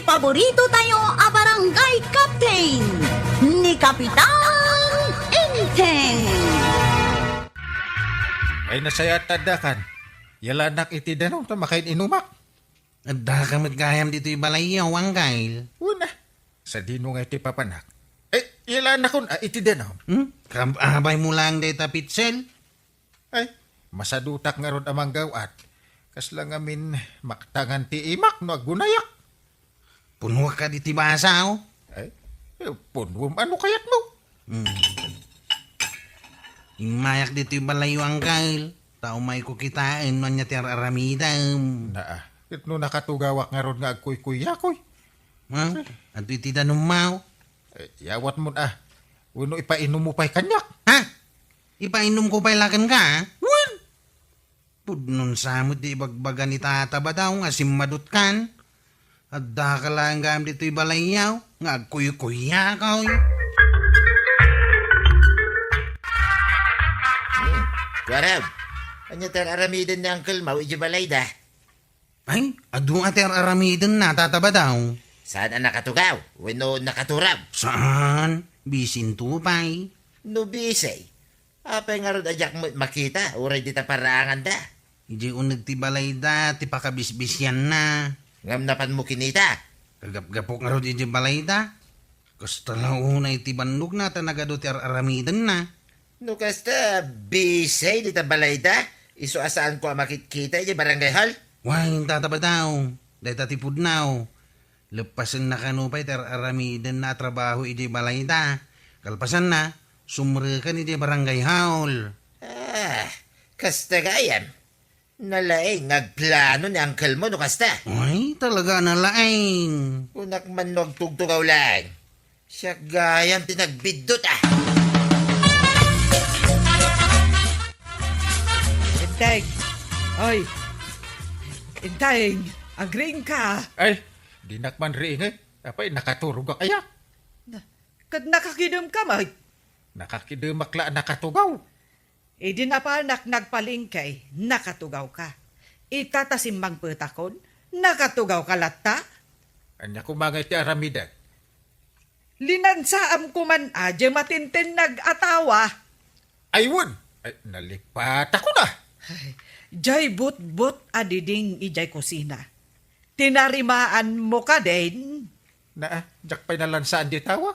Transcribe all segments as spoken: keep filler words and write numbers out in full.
Paborito tayo a barangay captain, ni Kapitan Enteng. Ay, nasayaat ta addakan. Yalanak iti danum ta makain-inumak. Addaka met gayam ditoy balayyo, Angkel. Wen a. Sadino nga iti papanak? Eh, yalanakon a iti danum. Hmm? Kab-abay mo lang dayta pitsel? Ay, masadutak ngarud a manggaw-at. Kasla ngamin maktangan ti imak no aggunayak. Punuak ka diti basa, oh. Ay, eh, punuam ano kayat mo? Hmm. Immayak ditoy balayyo, Angkel. Ta umayko kitaen no ania ti ar-aramidem. Naa, ket no nakatugawak ngarud nga agkuykuyakoy? Ha? Adtoy ti danummo? Eh, yawat mo na. Wenno ipainom mo pay kaniak? Ha? Ipainom ko pay laken ka, ha? Wen! Pudnon sa met ti ibagbaga ni Tata Badaw nga simmadutkan. Addaka laeng gayam ditoy balayyo nga agkuykuyakoy. Hmm. Kuarem, ania ti ar-aramiden ni Uncle Mau iti balayda? Ay, adu a ti ar-aramidenna, Tata Badaw. Saan a nakatugaw wenno nakaturog? Saan? Bisinto pay. No bisi, apay ngarud a diak met makita uray dita paraanganda? Idiay uneg ti balayda ti pakabisbisianna. Ngem napanmo kinita? Kagapgapok ngarud idiay balayda. Kasta la unay ti bannogna ta nagadu ti ar-aramidenna. No kasta, bisi dita balayda, isu a saanko a makitkita idiay barangay hall? Wen, Tata Badaw, dayta ti pudno. Leppasenna kano pay ti ar-aramidenna a trabaho idiay balayda. Kalpasanna, sumrekan idiay barangay hall. Ah, kasta gayam. Nalaing nga agplano ni Uncle Mau no kasta. Ay, talaga a nalaing. Kunak man no agtugtugaw laeng. Siak gayam ti nagbiddut, ah. Enteng. Ay. Enteng, agriing ka. Ay, dinak man riing, eh. Apay, nakaturogak aya? Na, ket nakakidem ka met? Nakakidemak la a nakatugaw. Idi napanak nagpalengke, nakatugaw ka. Ita ta simmangpetakon, nakatugaw ka latta? Ania koma ngay ti aramidek? Linansaam koman a diay matintinnag a tawa. Ay, wen! Ay, nalipatakon a! Ay, diay butbot a diding idiay kusina. Tinarimaanmo kadin? Naa, diak pay nalansaan di tawa.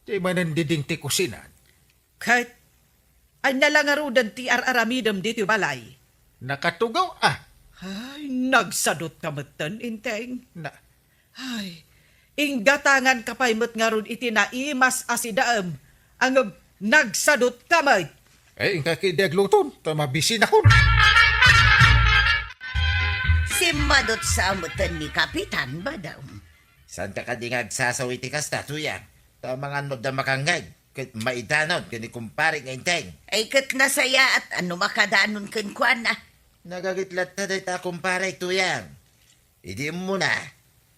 Diay manen diding ti kusina. Ket, ania la ngaruden ti ar-aramidem ditoy balay? Nakatugaw a. Ay, nagsadut ka metten, Enteng. Na. Ay, inggatangan ka pay met ngarud iti naimas a sidaem, ngem nagsadut ka met. Ay, inka ket idi agluton, ta mabisinakon. Simmadut sa metten ni Kapitan Badam. Saanka kadi nga agsasaw iti kasta, Tuyang? Ta mangan no adda makangngeg, ket maidanon ken ni kumpare nga Enteng. Ay, ket nasayaat a no makadanon kenkuana. Nagagayat latta dayta a kumpare, Tuyang. Idi immuna,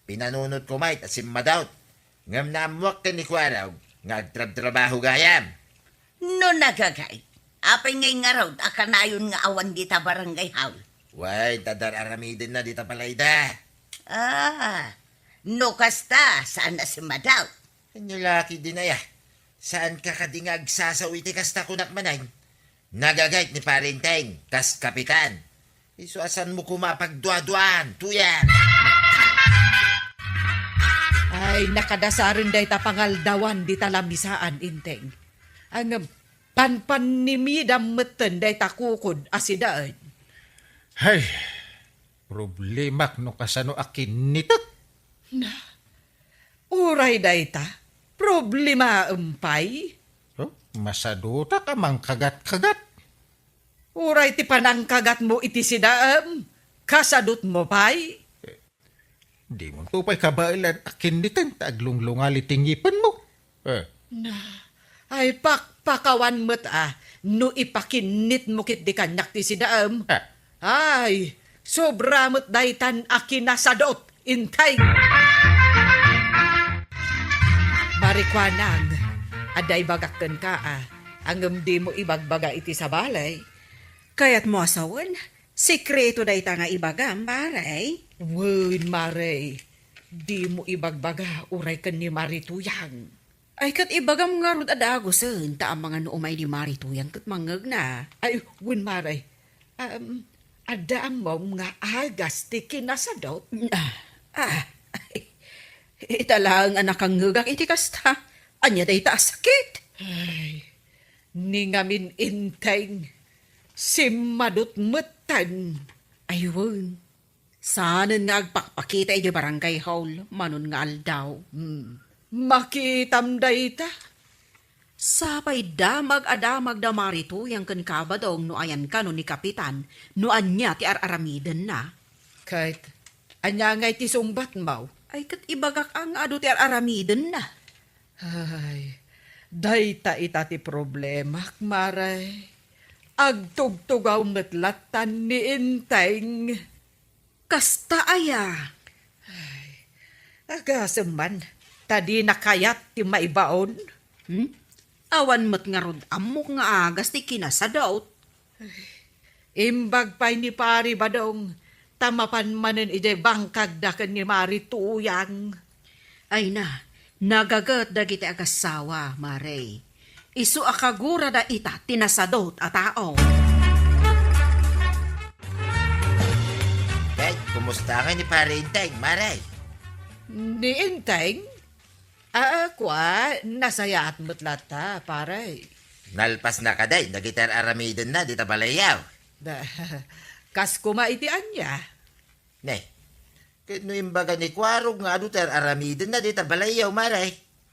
pinanunotko met a simmadut. Ngem naammoak ken ni Kuarog nga agtrabtrabaho gayam. No nagagayat, apay ngay ngarud a kanayon nga awan dita barangay hall? Wen, ta dar-aramidenna dita balayda. Ah, no kasta, saan a simmadut? Ania la ketdin aya? Saanka kadi nga agsasaw iti kasta, kunak manen? Nagagayat ni Pare Enteng, kas kapitan. Isu a saanmo koma a pagduaduaan, Tuyang. Ay, nakadasaren dayta pangaldawan dita lamisaan, Enteng. Ngem, panpannimidam metten dayta kukod a sidaen. Hay, problemak no kasano a kinnitek. Na, uray dayta, problemaem pay? Oh, masadutak a mangkagat-kagat. Uray ti panangkagatmo iti sidaem, kasadutmo pay? Dimonto pay kabaelan a kinniten ta aglunglungali ti ngipenmo. Eh. Na, ay pakpakawan met a no ipakinnitmo ketdi kaniak ti sidaem. Ah. Ay, sobra met daytan a kinasadut, Enteng. Marikuanang, adda ibagak kenka a, ngem dimo ibagbaga iti sabali. Kayatmo a sawen, sekreto dayta nga ibagam, Mare? Wen, Mare. Dimo ibagbaga uray ken ni Mari Tuyang. Ay, ket ibagam ngarud a dagusen ta amangan no umay ni Mari Tuyang ket mangngegna. Ay, wen, Mare. Um, adda ammom nga agas ti kinasadot? Ah, ah, ita laeng a nakangngegak iti kasta. Ania dayta a sakit? Ay, ni ngamin Enteng, simmadot metten. Ay, wen. Saanen nga agpakpakita idiay barangay hall manon nga aldaw. Hmm. Makitam dayta. Sapay damag a damag da Mari Tuyang ken Kabadong no ayan kano ni Kapitan no ania ti ar-aramidenna. Ket ania ngay ti sungbatmo? Ay, ket ibagak a nga adu ti ar-aramidenna. Ay, dayta ita ti problemak, Mare. Agtugtugaw met lattan ni Enteng. Kasta aya? Ay, agasem man, ta dina kayat ti maibaon. Hmm? Awan met ngarud ammok nga agas ti kinasadot. Imbag pay ni Pari Badong, ta mapan manen idiay bangkagda ken ni Mari Tuyang. Ay na, nagaget dagiti agassawa, Mare. Isu a kagurada ita ti nasadot a tao. Kay, kumusta nga ni Pare Enteng, Mare? Ni Enteng? Ah, kua, nasayaat met latta, pare. Nalpas na kadi dagiti ar-aramidenna dita balayyo? Da, kas kuma iti ania? Ne, ket no imbaga ni Kuarog nga adu ti ar-aramidenna dita balayyo, Mare?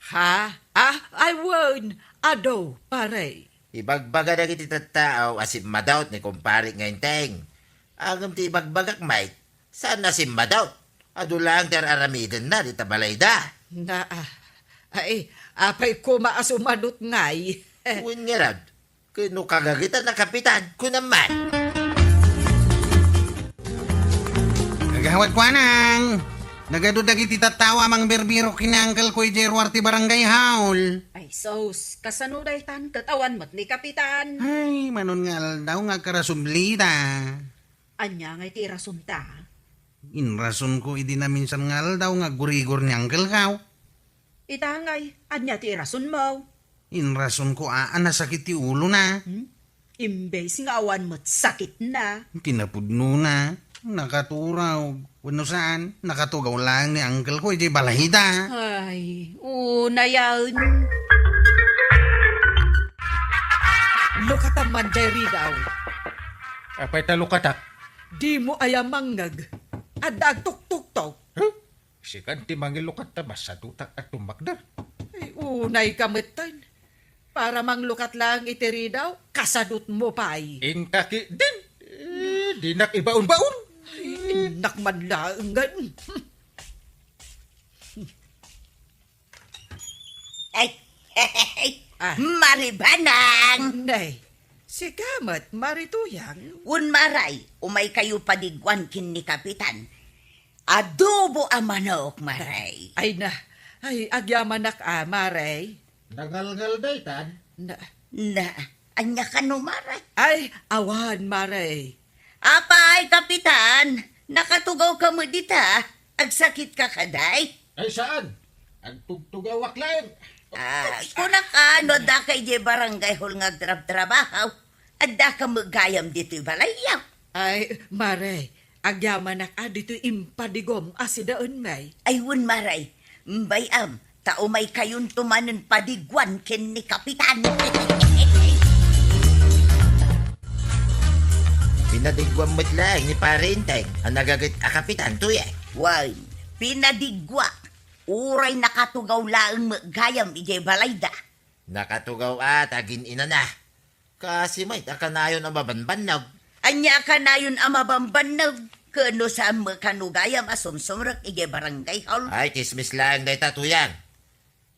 Ha? Ah, ay, wen, adu, pare. Ibagbaga dagiti tattao a simmadot ni kumpare nga Enteng. Ngem ti ibagbagak met, saan a simmadot. Adu laeng ti ar-aramidenna dita balayda. Na, ah, ay, apay kuma a sumadot ngay? Wen ngarud, ket no kagagetan a kapitan, kunam man. Agawat kuanang! Nagadu dagiti tattao a mangbirbirok ken ni uncle ko idiay ruar ti barangay hall. Ay, sus, kasano daytan ket awan met ni kapitan? Ay, manon nga aldaw nga agkarasubli ita. Ania ngay ti irasonta? Inrasonko idi naminsan nga aldaw nga aggurigor ni uncle ko. Ita ngay, ania ti irasonmo? Inrasonko a, a nasakit ti ulona. Hmm? Imbes nga awan met sakitna. Kinapudnona, nakaturog. Wenno saan, nakatugaw laeng ni uncle ko idiay balayda. Ay, unayen. Lukatam man, Jerry, daw. Apay ta lukatak? Dimo aya mangngeg? Adda agtuktuktok. Huh? Sikan ti mangilukat ta masadutak a tumakder. Ay, unay ka metten. Para manglukat laeng iti ridaw, kasadutmo pay. Inka ketdin. Eh, dinak ibaon-baon. Ay, innak man laengen. Ay, Ah. Mari Banang! Nay, sika met, Mari Tuyang? Wen, Mare, umay kayo padiguan ken ni Kapitan. Adobo a manok, Mare. Ay na, ay, agyamanak a, Mare. Nangalngal daytan? Na, Na, ania kano, Mare? Ay, awan, Mare. Apay, Kapitan, nakatugaw ka met dita? Agsakit ka kadi? Ay, saan? Agtugtugawak laeng. Ah, kunak a, no adda ka idiay barangay hall nga agtrabtrabaho, adda ka met gayam ditoy balayyo. Ay, Mare, agyamanak a ditoy impadigom a sidaenmi. Ay, wen, Mare, imbay-am, ta umay kayonto manen padiguan ken ni Kapitan. Pinadiguam met laeng ni Pare Enteng a nagaget a kapitan, Tuyang. Wen, pinadigua. Uray nakatugaw laeng met gayam idiay balayda. Nakatugaw a ta agin-inana. Kaasi met a kanayon a mabanbannog. Ania a kanayon a mabanbannog? Ken no saan met kano gayam a sumsumrek idiay barangay hall? Ay, tsismis laeng dayta, Tuyang.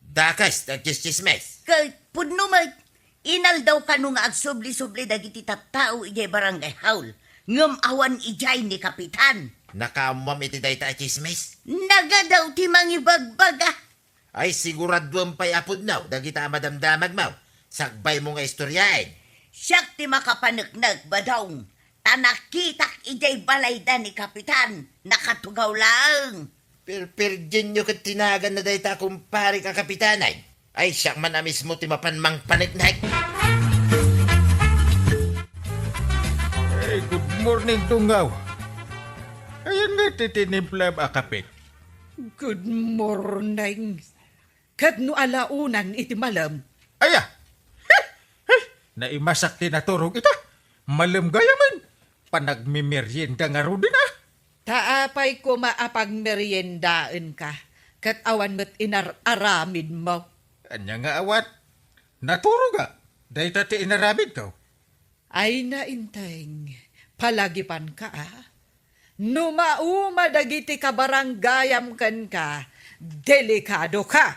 Dakes ti agtsistsismis. Ket pudno met, inaldaw kano nga agsubli-subli dagiti tattao idiay barangay hall, ngem awan idiay ni Kapitan. Nakaammoam iti dayta a tsismis? Nagadu ti mangibagbaga. Ay, siguraduem pay a pudno dagita a madamdamagmo. Sakbaymo nga istoriaen. Siak ti makapaneknek, Badong, ta nakitak idiay balayda ni Kapitan, nakatugaw laeng. Perperdienyo ket ti naganna dayta a kumparek a kapitan, ay. Ay, siak man a mismo ti mapan mangpaneknek. Ay, good morning, Tunggaw. Ayan nga ti tinimplam a kape. Good morning. Ket no alaonan iti malem. Aya! Naimasak ti naturog ita. Malem gayamen. Panagmemerienda ngaruden, a. Ta apay koma a pagmeriendaenka, ket awan met inar-aramidmo? Ania nga awan? Naturoga. Dayta ti inaramidko. Ay, nainteng, palagipanka, a. No mauma dagiti kabaranggayam kenka, delikadoka.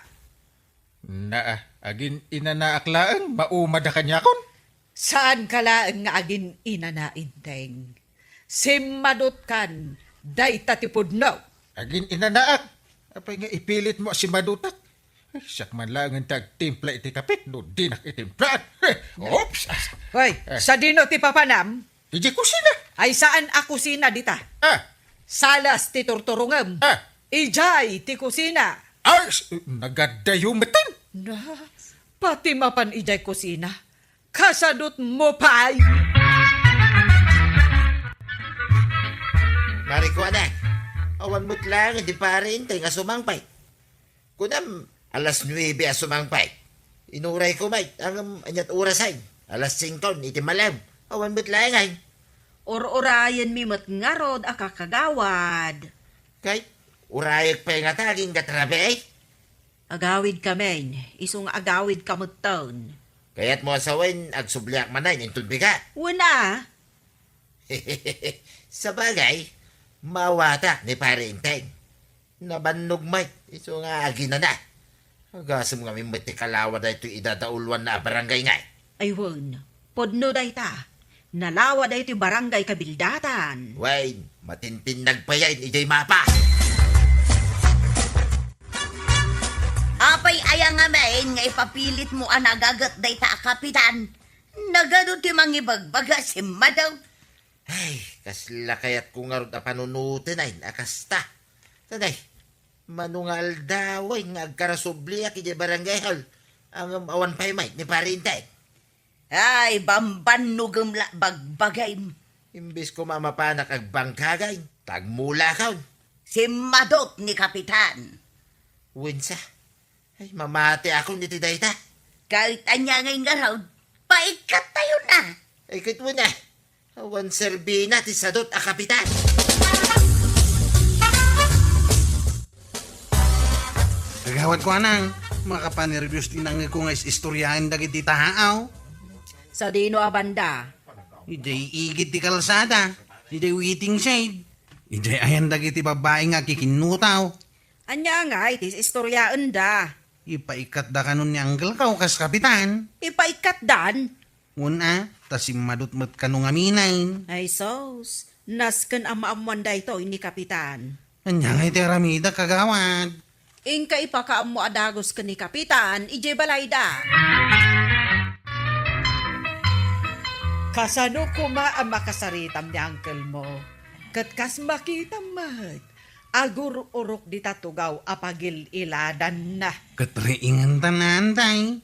Naa, agin-inanaak laeng, maumada kaniakon? Saanka laeng nga agin-inana, inteng. Simmadutkan, dayta ti pudno. Agin-inanaak? Apay nga ipilitmo a simmadutak? Ay, siak man laengen ti agtimpla iti kapek no dinak itimplaan. Eh, oops! Hoy, Eh. sadino ti papanam? Idiay kusina. Ay, saan a kusina dita? Ah. Salas ti turturongem. Ah. Idiay ti kusina. Ay, s-, nagaddayo metten. Na, pati mapan idiay kusina. Kasadutmo pay. Marikuana, awan met laeng ti pari inteng nga sumangpay. Kunam, alas nuebe a sumangpay. Inurayko met, ngem aniat orasen? Alas singko iti malem. Awan met laeng, ay. Ur-urayenmi met ngarud a kakagawad. Kay, urayek pay ngata agingga trabe, ay? Agawidka, men, isu nga agawidka metten. Kayatmo a sawen, agsubliak manen inton bigat? Wen a. Sabagay, maawatak ni Pari Enteng. Nabannog met, isu nga aginana. Agasem ngamin met ti kalawa daytoy idadauluanna a barangay ngay. Ay wen, pudno dayta. Nalawa daytoy barangay kabildatan. Wen, matintinnag payen idiay mapa. Apay aya ngamin nga ipapilitmo a nagaget dayta a kapitan? Nagadu ti mangibagbaga, simmadu. Ay, kasla kayatko ngarud a panunoten a kasta. Tanay, mano nga aldawen nga agkarasubliak idiay barangay hall, ngem awan pay met ni Pari Enteng. Ay, bambannogem la bagbagim. Imbes koma a mapanak agbangkagay, tagmulakon. Simmadut ni Kapitan. Wensa, ay, mamatiakon iti dayta. Ket ania ngay ngarud, paikkattayon a. Ay, ket wen a, awan serbina ti sadut a kapitan. Agawad ko, anang, makapanerbios ti nangngegko nga is-istoriaen dagiti taaw. Sadino a banda? Idiay igid ti kalsada, idiay waiting shed, idiay ayan dagiti babbai nga kikinnutaw. Ania ngay ti istoriaenda? Ipaikkatda kanon ni uncle ko kas kapitan. Ipaikkatdan? Wen a, ta simmadut met kano ngamin. Ay sus, nasken a maammoan daytoy ni Kapitan. Ania ngay ti aramidek, kagawad? Inka ipakaammo a dagus ken ni Kapitan idiay balayda. Kasano koma a makasaritam ni uncle mo? Ket kas makitam met, agur-urok dita tugaw a pagil-iladanna. Ket riingenta, Nantay.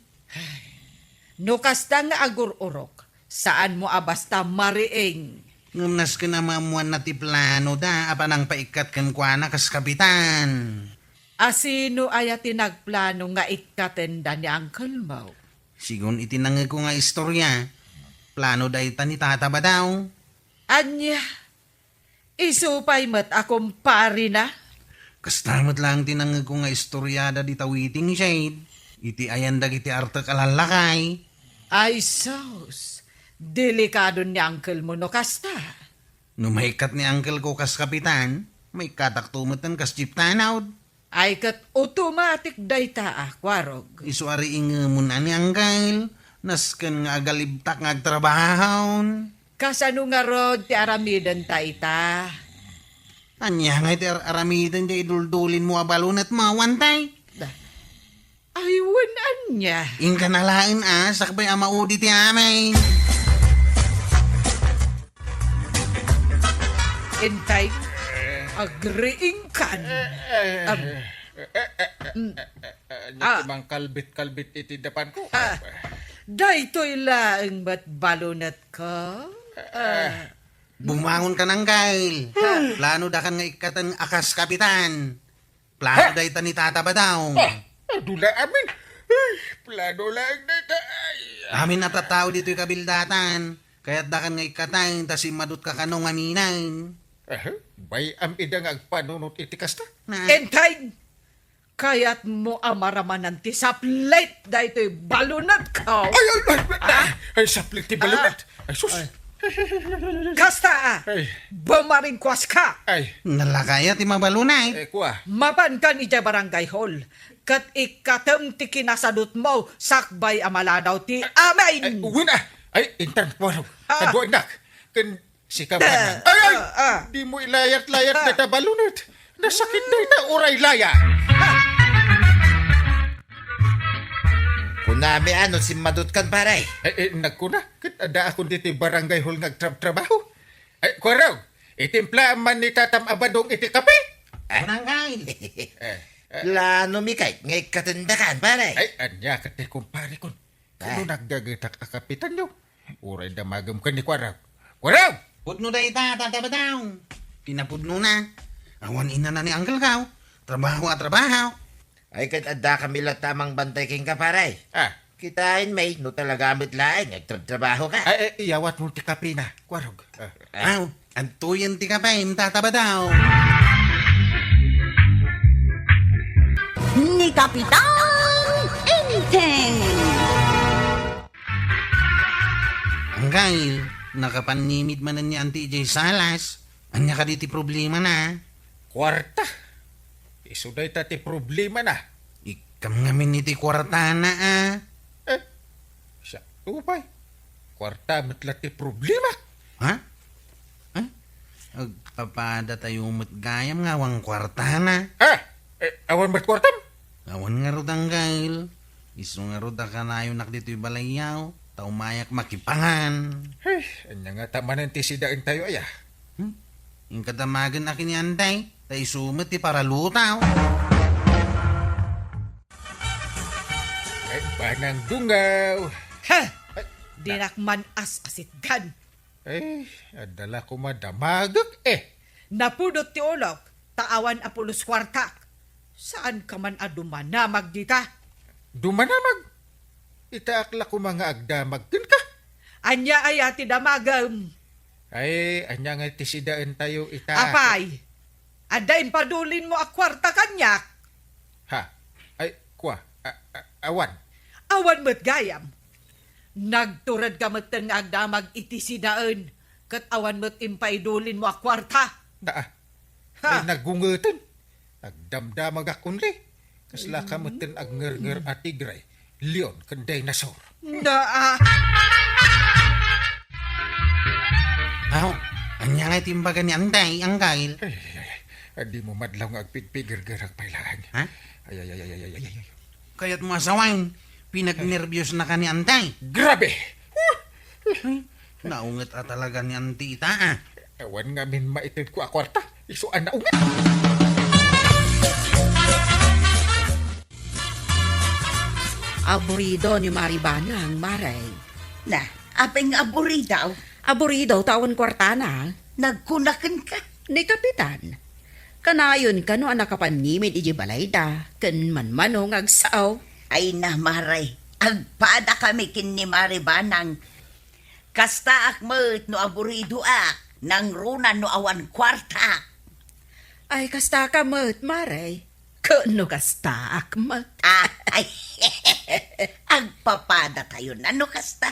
No kasta nga agur-urok, saanmo a basta mariing. Ngem nasken a maammoanna ti planoda a panangpaikkat kenkuana kas kapitan. A sino aya ti nagplano nga ikkatenda ni uncle mo? Sigun iti nangngegko nga istoria, plano dayta ni Tata Badaw. Ania? Isu pay met a kumparina? Kasta met laeng ti nangngegko nga istoriada dita waiting shed, iti ayan dagiti artek a lallakay. Ay sus, delikado ni uncle mo no kasta. No maikkat ni uncle ko kas kapitan, maikkatakto metten kas chief tanod. Ay, ket automatic dayta a kuarog. Isu a riingemon a ni uncle, nasken nga agalibtak nga agtrabahon. Kasano ngarud ti aramidenta ita? Ania ngay ti ar-, aramiden ti iduldulinmo a balunetmo, Wantay? Da. Ay, wen ania? Inka na laeng a, sakbay a maudi ti amin. Intay. agriingkan. Eh, eh, Am, eh, eh, eh, mm. Eh, eh, ania Ah. ti mangkalbit-kalbit iti dapanko? Ah, daytoy laeng met balunetko. Eh, Ah. Bumangon ka, Anggail. Ah. Plano dakan nga ikkaten a kas kapitan. Plano Ha? dayta ni Tata Badong. Ah, adu la amin. Ay, plano laeng dayta. Ay. Amin a tattao ditoy kabildatan. Kayat dakan nga ikkaten ta simmadut ka kano ngamin. Aha, bay-am ida nga agpanunot iti kasta? Na. Entay! Kayatmo a maramanan ti saplit daytoy balunetko? Ay, ay, ay, ay, Ah? ay, saplit ti balunat. Ah. Ay, sus. Ay. Kasta, ah. Ay. Bumaringkuas ka. Ay. Nalakaya ti mabalunay. Eh, kua. Mapankan idiay barangay hall. Ket ikkatem ti kinasadutmo sakbay a maladaw ti amin. Ay, uwin, ah. Ay, intan, kuarog. Ah. Kaduanak. Ken Sika, Banang. Ay, ay! Ah, ah. Dimo ilayat-layat Ah. dayta balunat. Nasakit dayta uray laya. Kunami, ano, simmadutkan, pare? Ay, eh, nagkuna. Ket adda akon ditoy barangay hall nga agtrabtrabaho. Ay, kuarog, itimpla man ni Tatam a Badong iti kape? Ah? Barangay. Eh, eh. Plano mi kay nga ikkatendakan, pare. Ay, ania ket ti kumpare kon. Kano Ah. nagdagetak a kapitanyo? Uray damagem ken ni Kuarog. Kuarog! Pudno dayta, Tata Badong. Pinapudnona. Awan inana ni Uncle Kao. Trabaho a trabaho. Ay, ket adda kami latta a mangbantay kenka, pare. Ah. Kitaen, may, no talaga met laeng, agtrabtrabaho ka. Ay, ay, iyawat mo ti kapina, Kuarog. Ah. Aw, adtoyen ti kape, Tata Badong. Ni Kapitan Enteng. Anggail, nakapannimid manen ni Auntie idiay salas. Ania kadi ti problemana? Kuarta. Isu dayta ti problemana. Ikkam ngamin iti kuartana, a. Eh, siak to pay. Kuarta met la ti problemak. Ha? Eh? Agpapadatayo met gayam nga awan kuartana. Ha? Eh, awan met kuartam? Awan ngarud, Anggail. Isu ngarud a kanayonak ditoy balayyo, ta umayak makipangan. Ay, ania ngata manen ti sidaentayo, aya? Hmm? Inka damagen a ken ni Anday, ta isu met ti paralutaw. Ay, banang dungaw. Ha! Ay, dinak man as-asitgan. Eh, adda la koma damagek, eh. Napudot ti ulok, ta awan a pulos kuartak. Saanka man a dumanamag dita? Dumanamag? Itaak la koma nga agdamag kenka. Ania aya ti damagem? Ay, ania nga ti sidaentayo ita? Apay, adda impadulinmo a kuarta kaniak? Ha? Ay, kua, a, a, awan. Awan met gayam. Nagturedka metten nga agdamag iti sidaen, ket awan met impaidulinmo a kuarta. Daa. Ha? Ay, nagungeten. Nagdamdamagak unli. Kasla ka metten agngernnger a tigre, leon, ken dinosaur. Daa. Aw, ania ngay ti imbaga ni Anday, Anggail? Ay, ay, ay, ay. Dimo madlaw nga agpigpigirgirak pay laeng. Ha? Ay, ay, ay, ay, ay, ay, ay. Kayatmo a sawen, pinagnerbiosnaka ni Anday. Grabe! Ay, naunget a talaga ni Anti ita, a. Awan ngamin maitedko a kuarta, isu a naunget. Aburido ni Mari Banang, Mare. Na, apay nga aburido? Aburido ta awan kuartana. Nagkuna kenka? Ni Kapitan. Kanayon kano a nakapannimid idiay balayda, ken manmano nga agsao. Ay na, Mare, agpadakami ken ni Mari Banang. Kastaak met no aburidoak, nangruna no awan kuarta. Ay, kastaka met, Mare. Ken no kastaak met. Ah, ay, agpapadatayo na no kasta.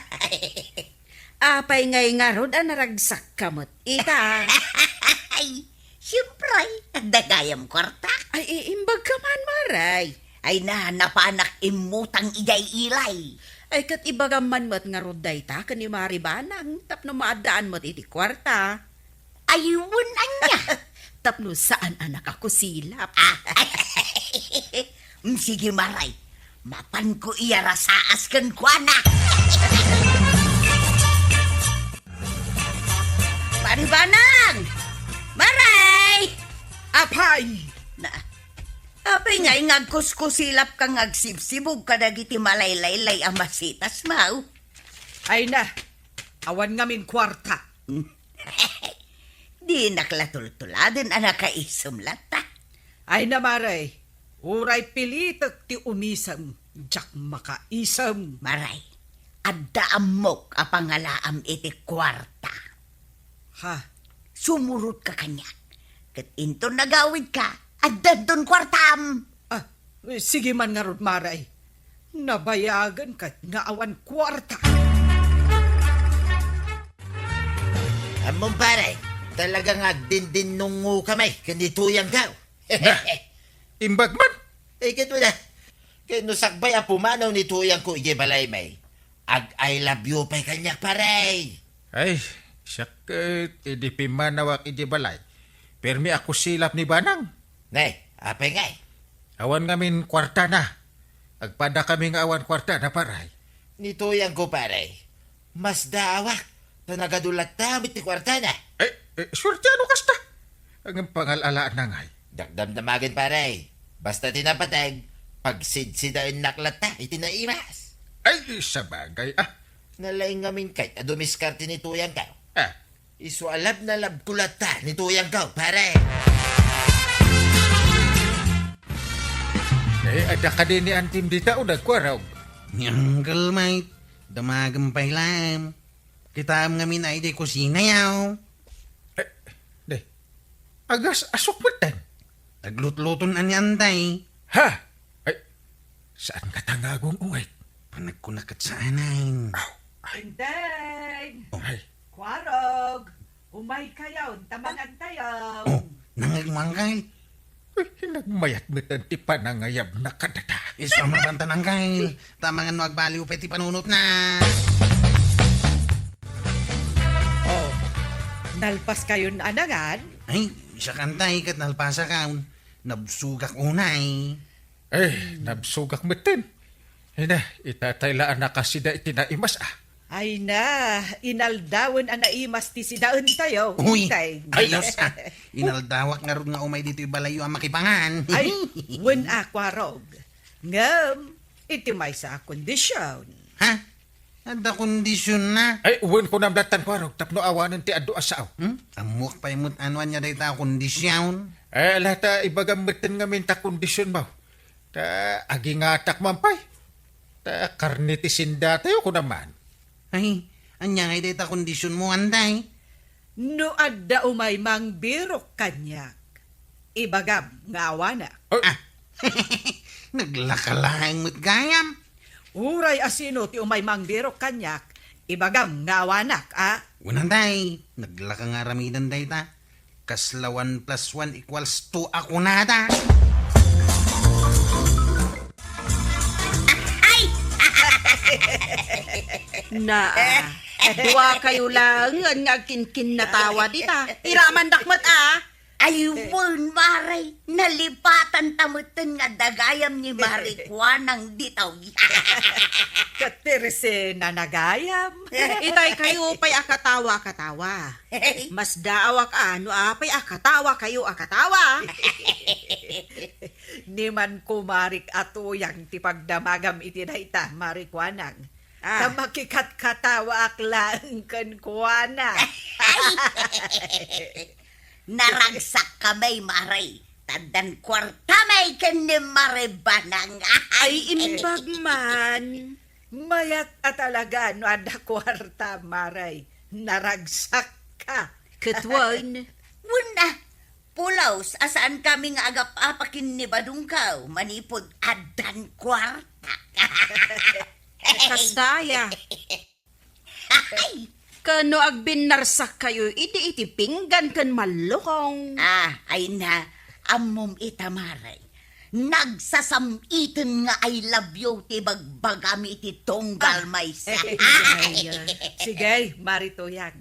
Apay ngay ngarud a naragsakka met ita? Ay, siempre, adda gayam kuarta. Ay, i-, imbagka man, Mare. Ay na, napanak immutang idiay ilay. Ay, ket ibagam man met ngarud dayta ken ni Mari Banang tapno maaddaan met iti kuarta. Ay, wen ania? Tapno saan a nakakusilap. Ah, mm, sige, Maray. Mapanko iyarasaas kenkuana. Mari Banang! Maray! Apay! Na, apay ngay nga agkuskusilapka nga agsibsibog kadagiti malaylaylay a masitasmo? Ay na, awan ngamin kuarta. Dinak la tultuladen a nakaisem latta. Ay na, Mare, uray pilitek ti umisem, diak makaisem. Mare, adda ammok a pangalaam iti kuarta. Ha? Sumurotka kaniak. Ket inton nagawidka, addanton kuartam. Ah, sige man ngarud, Mare. Nabayagen ket nga awan kuarta. Ammom, pare, talaga nga agdindinnungoka met ken ni Tuyangko. Na, imbag man. Eh, ket wala. Ket no sakbay a pumanaw ni Tuyangko idiay balaymi, ag-I love you pay kaniak, pare. Ay, siak ket idi pimmanawak idiay balay, permi a kusilap ni Banang. Ne, apay ngay? Awan ngamin kuartana. Agpadakami nga awan kuartana, pare. Ni Tuyangko, pare. Masdaawak, ta nagadu latta met ti kuartana. Eh, eh, suerte no kasta. Ngem pangal-alaanna ngay. Diak damdamagen, pare. Basta ti napateg, pagsidsidaennak latta iti naimas. Ay, sabagay, ah. Nalaing ngamin ket a dumiskarte ni Tuyangko. Ah. Isu a love na love ko latta ni Tuyangko, pare. Eh, adda kadi ni Antim dita o nagkuarog? Ni Uncle Mike, damagem pay laeng. Kitaem ngamin a idiay kusina, yaw. Eh, de. Agas-asok metten. Naglutluton a ni Antay. Ha? Ay, saan ngata nga agung-ungit? Panagkuna ket saanen. Aw, ay. Deng! Oh. Ay. Kuarog! Umaykayon, ta mangantayon. Oh, nangngeg mo, Angkay? Uy, nagmayat metten ti panangayabna kadata. Isu a mapantan, Angkay. Ta mangan no agbaliw pay ti panunotna. Oh, nalpaskayon a nangan? Ay, siak, Antay, ket nalpasakon. Nabsogak unay. Eh, nabsogak metten. Ay na, itatay la a nakasida iti naimas, ah. Ay na, inaldawen a naimas ti sidaentayo. Uy, Tay. Ay, Dios, ah. Inaldawak ngarud nga umay ditoy balayyo a makipangan. Ay, wen a, Kuarog. Ngem, iti maysa a kondision. Ha? Adda kondisionna? Ay, wen, kunam lattan, Kuarog, tapno awanen ti adu a sao. Hmm? Ammoak pay met no ania dayta a kondision. Eh, ala ta ibagam metten ngamin ta kondisionmo. Ta agingatak man pay. Ta karne ti sendatayo, kunam man. Ay, ania ngay dayta kondisionmo, Antay? No adda umay mangbirok kaniak, ibagam nga awanak. Ay. Ah. Naglaka laeng met gayam. Uray a sino ti umay mangbirok kaniak, ibagam nga awanak, a? Wen, Antay, naglaka nga aramiden dayta. Kasla one plus one equals two a kunada. Ay! Naa, duakayo laengen nga agkinkinnatawa dita. Iramandak met, a. Ay, wen, Mare, nalipatan ta metten nga dagayam ni Mare Kuanang ditaw. Ket ti resen a nagayam. Itay kayo pay a katawa a katawa. Masdaawak a no apay a katawa kayo a katawa. Ni man kumarik a tuyang ti pagdamagam iti dayta, Mare Kuanang. Ah. Ta makikatkatawaak laeng kenkuana. Naragsakka met, Mare. Ta addan kuarta met ken ni Mare Banang. Ay, imbag man. Mayat a talaga no adda kuarta, Mare. Naragsakka. Ket wen? Wen a, pulos a saankami nga agap-apa ken ni Badongko manipud addan kuarta. Kasta aya. Ay! Ken no agbinnarsak kayo idi iti pinggan ken mallukong. Ah, ay na, ammom ita, Mare. Nagsasam-iten nga I love you ti bagbagam iti tunggal maysa. Ay, ay, ay. Sige, Mare Tuyang.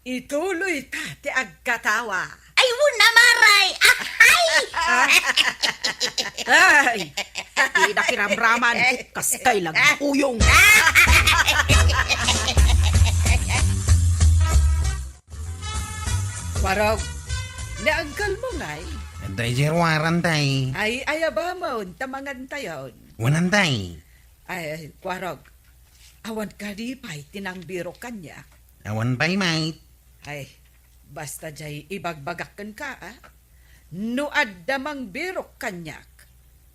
Ituloy ta ti agkatawa. Ay, wen a, Mare! Ah, ay! Ay! Ti nakiramraman, kastay lang uyong. Kuarog, ni uncle mo ngay? Tay, Jeruar, Antay. Ay, ayabamon, ta mangantayon. Wen, Antay. Ay, Kuarog, awan kadi pay ti nangbirok kaniak? Awan pay met. Ay, basta jay ibagbagak kenka, a? No adda mangbirok kaniak,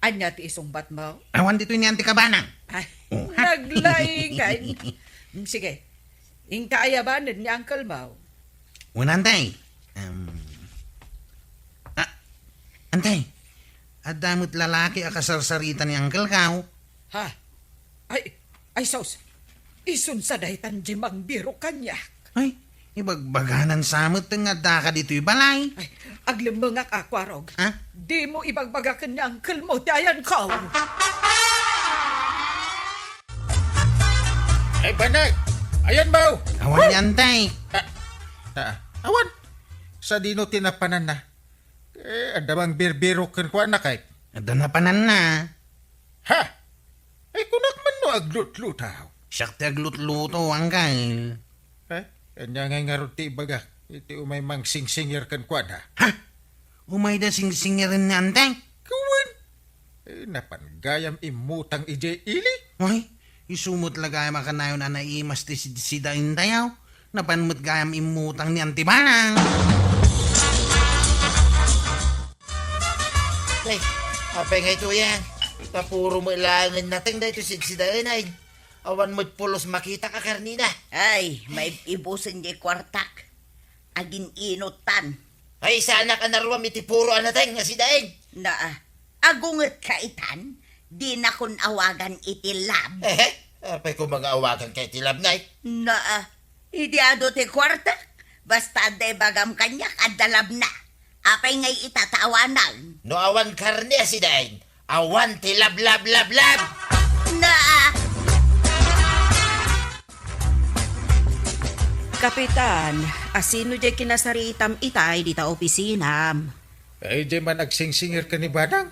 ania ti isungbatmo? Awan ditoy ni Auntie Kabanang. Ay, Oh. naglaingan. Sige, inka ayabanen ni uncle mo. Wen, Antay. Em, ah, Antay, adda met lalaki a kasarsarita ni uncle ko. Ha? Ay, ay, sus! Isunsa daytan di mangbirok kaniak? Ay, ibagbaganan sa met nga addaka ditoy balay. Ay, aglemmengak a, Kuarog. Ha? Dimo ibagbaga ken ni uncle mo ti ayanko. Ay, banag! Ayanmo! Awan ni Antay. Ah, ah, awan. Sadino ti napananna? Eh, adda mangbirbirok kenkuana kay. Adda napananna. Ha? Ay, kunak man no aglutlutaw. Siak ti aglutluto, uncle. Eh, ania ngay ngarud ti ibagak iti umay mangsingsingir kenkuana? Ha? Umayda singsingiren ni Antay? Kawan. Eh, napan gayam immutang idiay ili? Ay, isu met la gayam a kanayon a naimas ti sidsidaentayo. Napan met gayam immutang ni Auntie Banang. Ay, apay ngay Tuyang? Ta puro met laengen nateng daytoy sidsidaen ay. Awan met pulos makitak a karnina. Ay, maib-ibusen diay kuartak. Agin-inutan. Ay, saanak a naruam iti puro a nateng nga sidaen. Naa, agungetka itan, dinakon awagan iti lab. Ehe, apay koma nga awaganka iti lab, nay? Naa, idi adu ti kuartak, basta adda ibagam kaniak, adda labna. Apay ngay ita ta awanan? No awan karne a sidaen, awan ti lab, lab, lab, lab! Naa! Kapitan, asino diay kinasaritam itay dita opisinam? Ay, diay man agsingsingir ken ni Banang.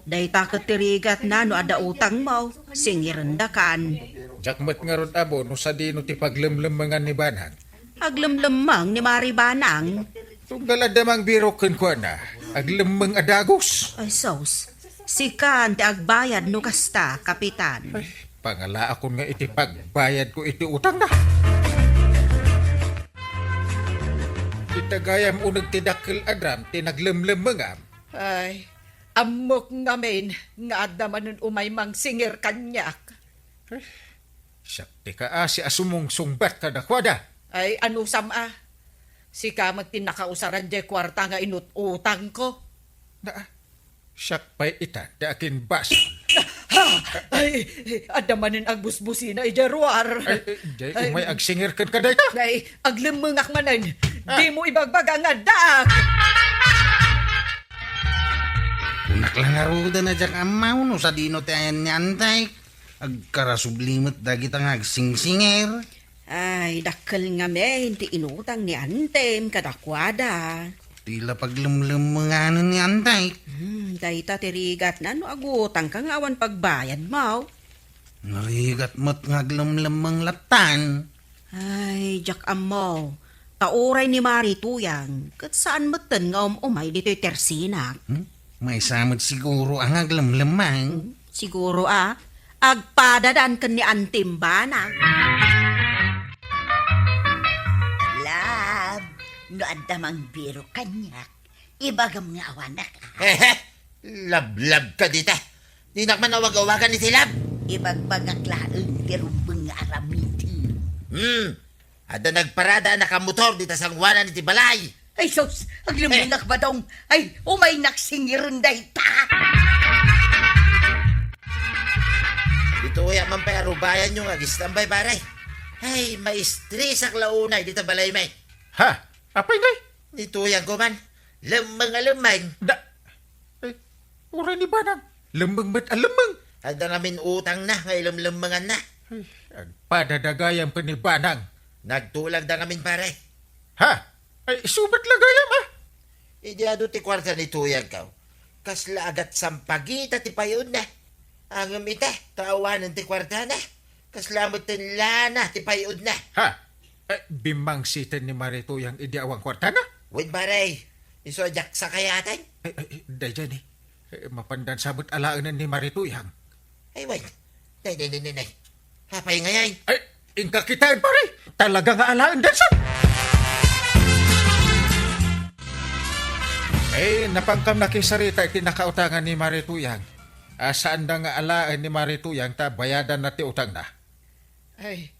Dayta ket ti rigatna no adda utangmo, singirendakan. Diak met ngarud ammo no sadino ti paglemlemmengan ni Banang. Aglemlemmeng ni Mari Banang. Tunggal adda mangbirok kenkuana, aglemmeng a dagus. Ay, sus. Sikan ti agbayad no kasta, Kapitan. Ay, pangalaakon nga iti pagbayadko iti utangna. Ita gayam uneg ti dakkel a drum ti naglemlemmengam. Ay, ammok ngamin nga adda manen umay mangsingir kaniak. Siak ti kaasi a sumungsungbat kadakuada. Ay, anusam a? Sika met ti nakausaran diay kuarta nga inut-utangko. Na, siak pay ita ti akinbasol. Ha! Ay, adda manen agbusbusina idiay ruar. Ay, ay, diay Ay. umay agsingir ken kadayta. Ay, aglemmengak manen. Ah. Dimo ibagbaga nga addaak. Kunak la ngaruden a diak ammo no sadino ti ayan ni Antay. Agkarasubli met dagita nga agsingsingir. Ay, dakkel ngamin ti inutang ni Antem kadakuada. Ti la paglemlemmenganen ni Antay. Hmm, dayta ti rigatna no agutangka nga awan pagbayadmo. Narigat met nga aglemlemmeng lattan. Ay, diak ammo. Ta uray ni Mari Tuyang, ket saan metten nga um-umay ditoy tersinak. Hmm? Maysa met siguro a nga aglemlemmeng. Hmm? Siguro a, agpadadan ken ni Antem Banang. Lab, no adda mangbirok kaniak, ibagam nga awanak, a? Hehe! Lablab ka dita. Dinak man awag-awagan iti lab. Ibagbagak laeng ti rumbeng nga aramidem. Hmm. Adda nagparada a nakamotor dita sangoanan iti balay. Ay, sus! Aglemmengak, Eh. Badong. Ay, umaynak singiren dayta. Ditoy a man pay a rubayanyo nga agistambay, pare. Ay, maistresak la unay dita balay, may. Ha? Apay ngay? Ni Tuyang ko man. Lemmeng a lemmeng. Da-, Ay, uray ni Banang. Lemmeng met a lemmeng. Adda ngamin utangna nga ilemlemmenganna. Ay, agpadada gayam ken ni Banang. Nagtulagda ngamin, pare. Ha? Ay, isu met la gayam, a? Idi adu ti kuarta ni Tuyang ko, kasla agatsampagita ti pay-odna. Ngem ita, ta awanen ti kuartana. Kasla metten lana ti pay-odna. Ha? Eh, bimmangsiten ni Mari Tuyang idi awan kuartana? Wen, pare. Isu a diak sakay, Ateng? Ay, ay, daydiay ni. Eh, mapandan sa met alaenen ni Mari Tuyang. Ay, wen. Nay, nay, nay, nay, nay. Apay ngay? Ay, inka kitaen, pare. Talaga nga alaendan sa. Eh, napankam nakisarita iti nakautangan ni Mari Tuyang. Ah, saanda nga alaen ni Mari Tuyang ta bayadanna ti utangna. Ay,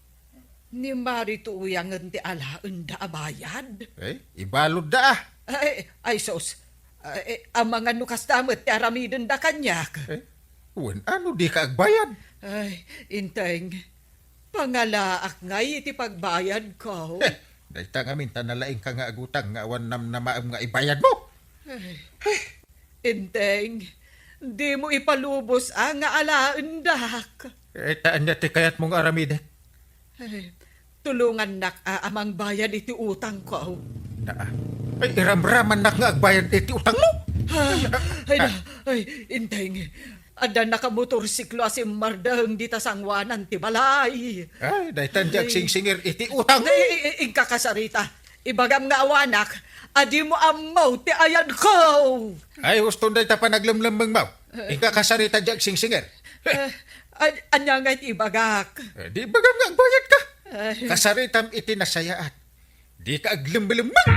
ni Mari Tuyangen ti alaenda a bayad? Eh, ibaludda, ah. Ay, ay, sus. Ay, amangan no kasta met ti aramidenda kaniak. Eh, wen, ano di ka agbayad? Ay, Inteng, pangalaak ngay iti pagbayadko. Eh, dayta ngamin ta nalaingka nga agutang nga awan namnamaem nga ibayadmo. Ay. Inteng, dimo ipalubos a nga alaendak. Eh, ta ania ti kayatmo nga aramidek? Eh, tulongannak a, a mangbayad iti utangko. Naa. Ay, iramramannak nga agbayad iti utangmo. Ah, ay, na, ay, Inteng, adda nakamotorsiklo a simmardeng dita sangoanan ti balay. Ay, daytan di agsingsingir iti utangmo. Ay, i-, i-, inka kasarita. Ibagam nga awanak, a dimo ammo ti ayadko. Ay, huston dayta panaglemlemmengmo. Inka kasarita di agsingsingir. Eh, an-, ania nga iti ibagak? Eh, di ibagam nga agbayadka. Ay. Kasaritam iti nasayaat. Dika aglemmelemmeng.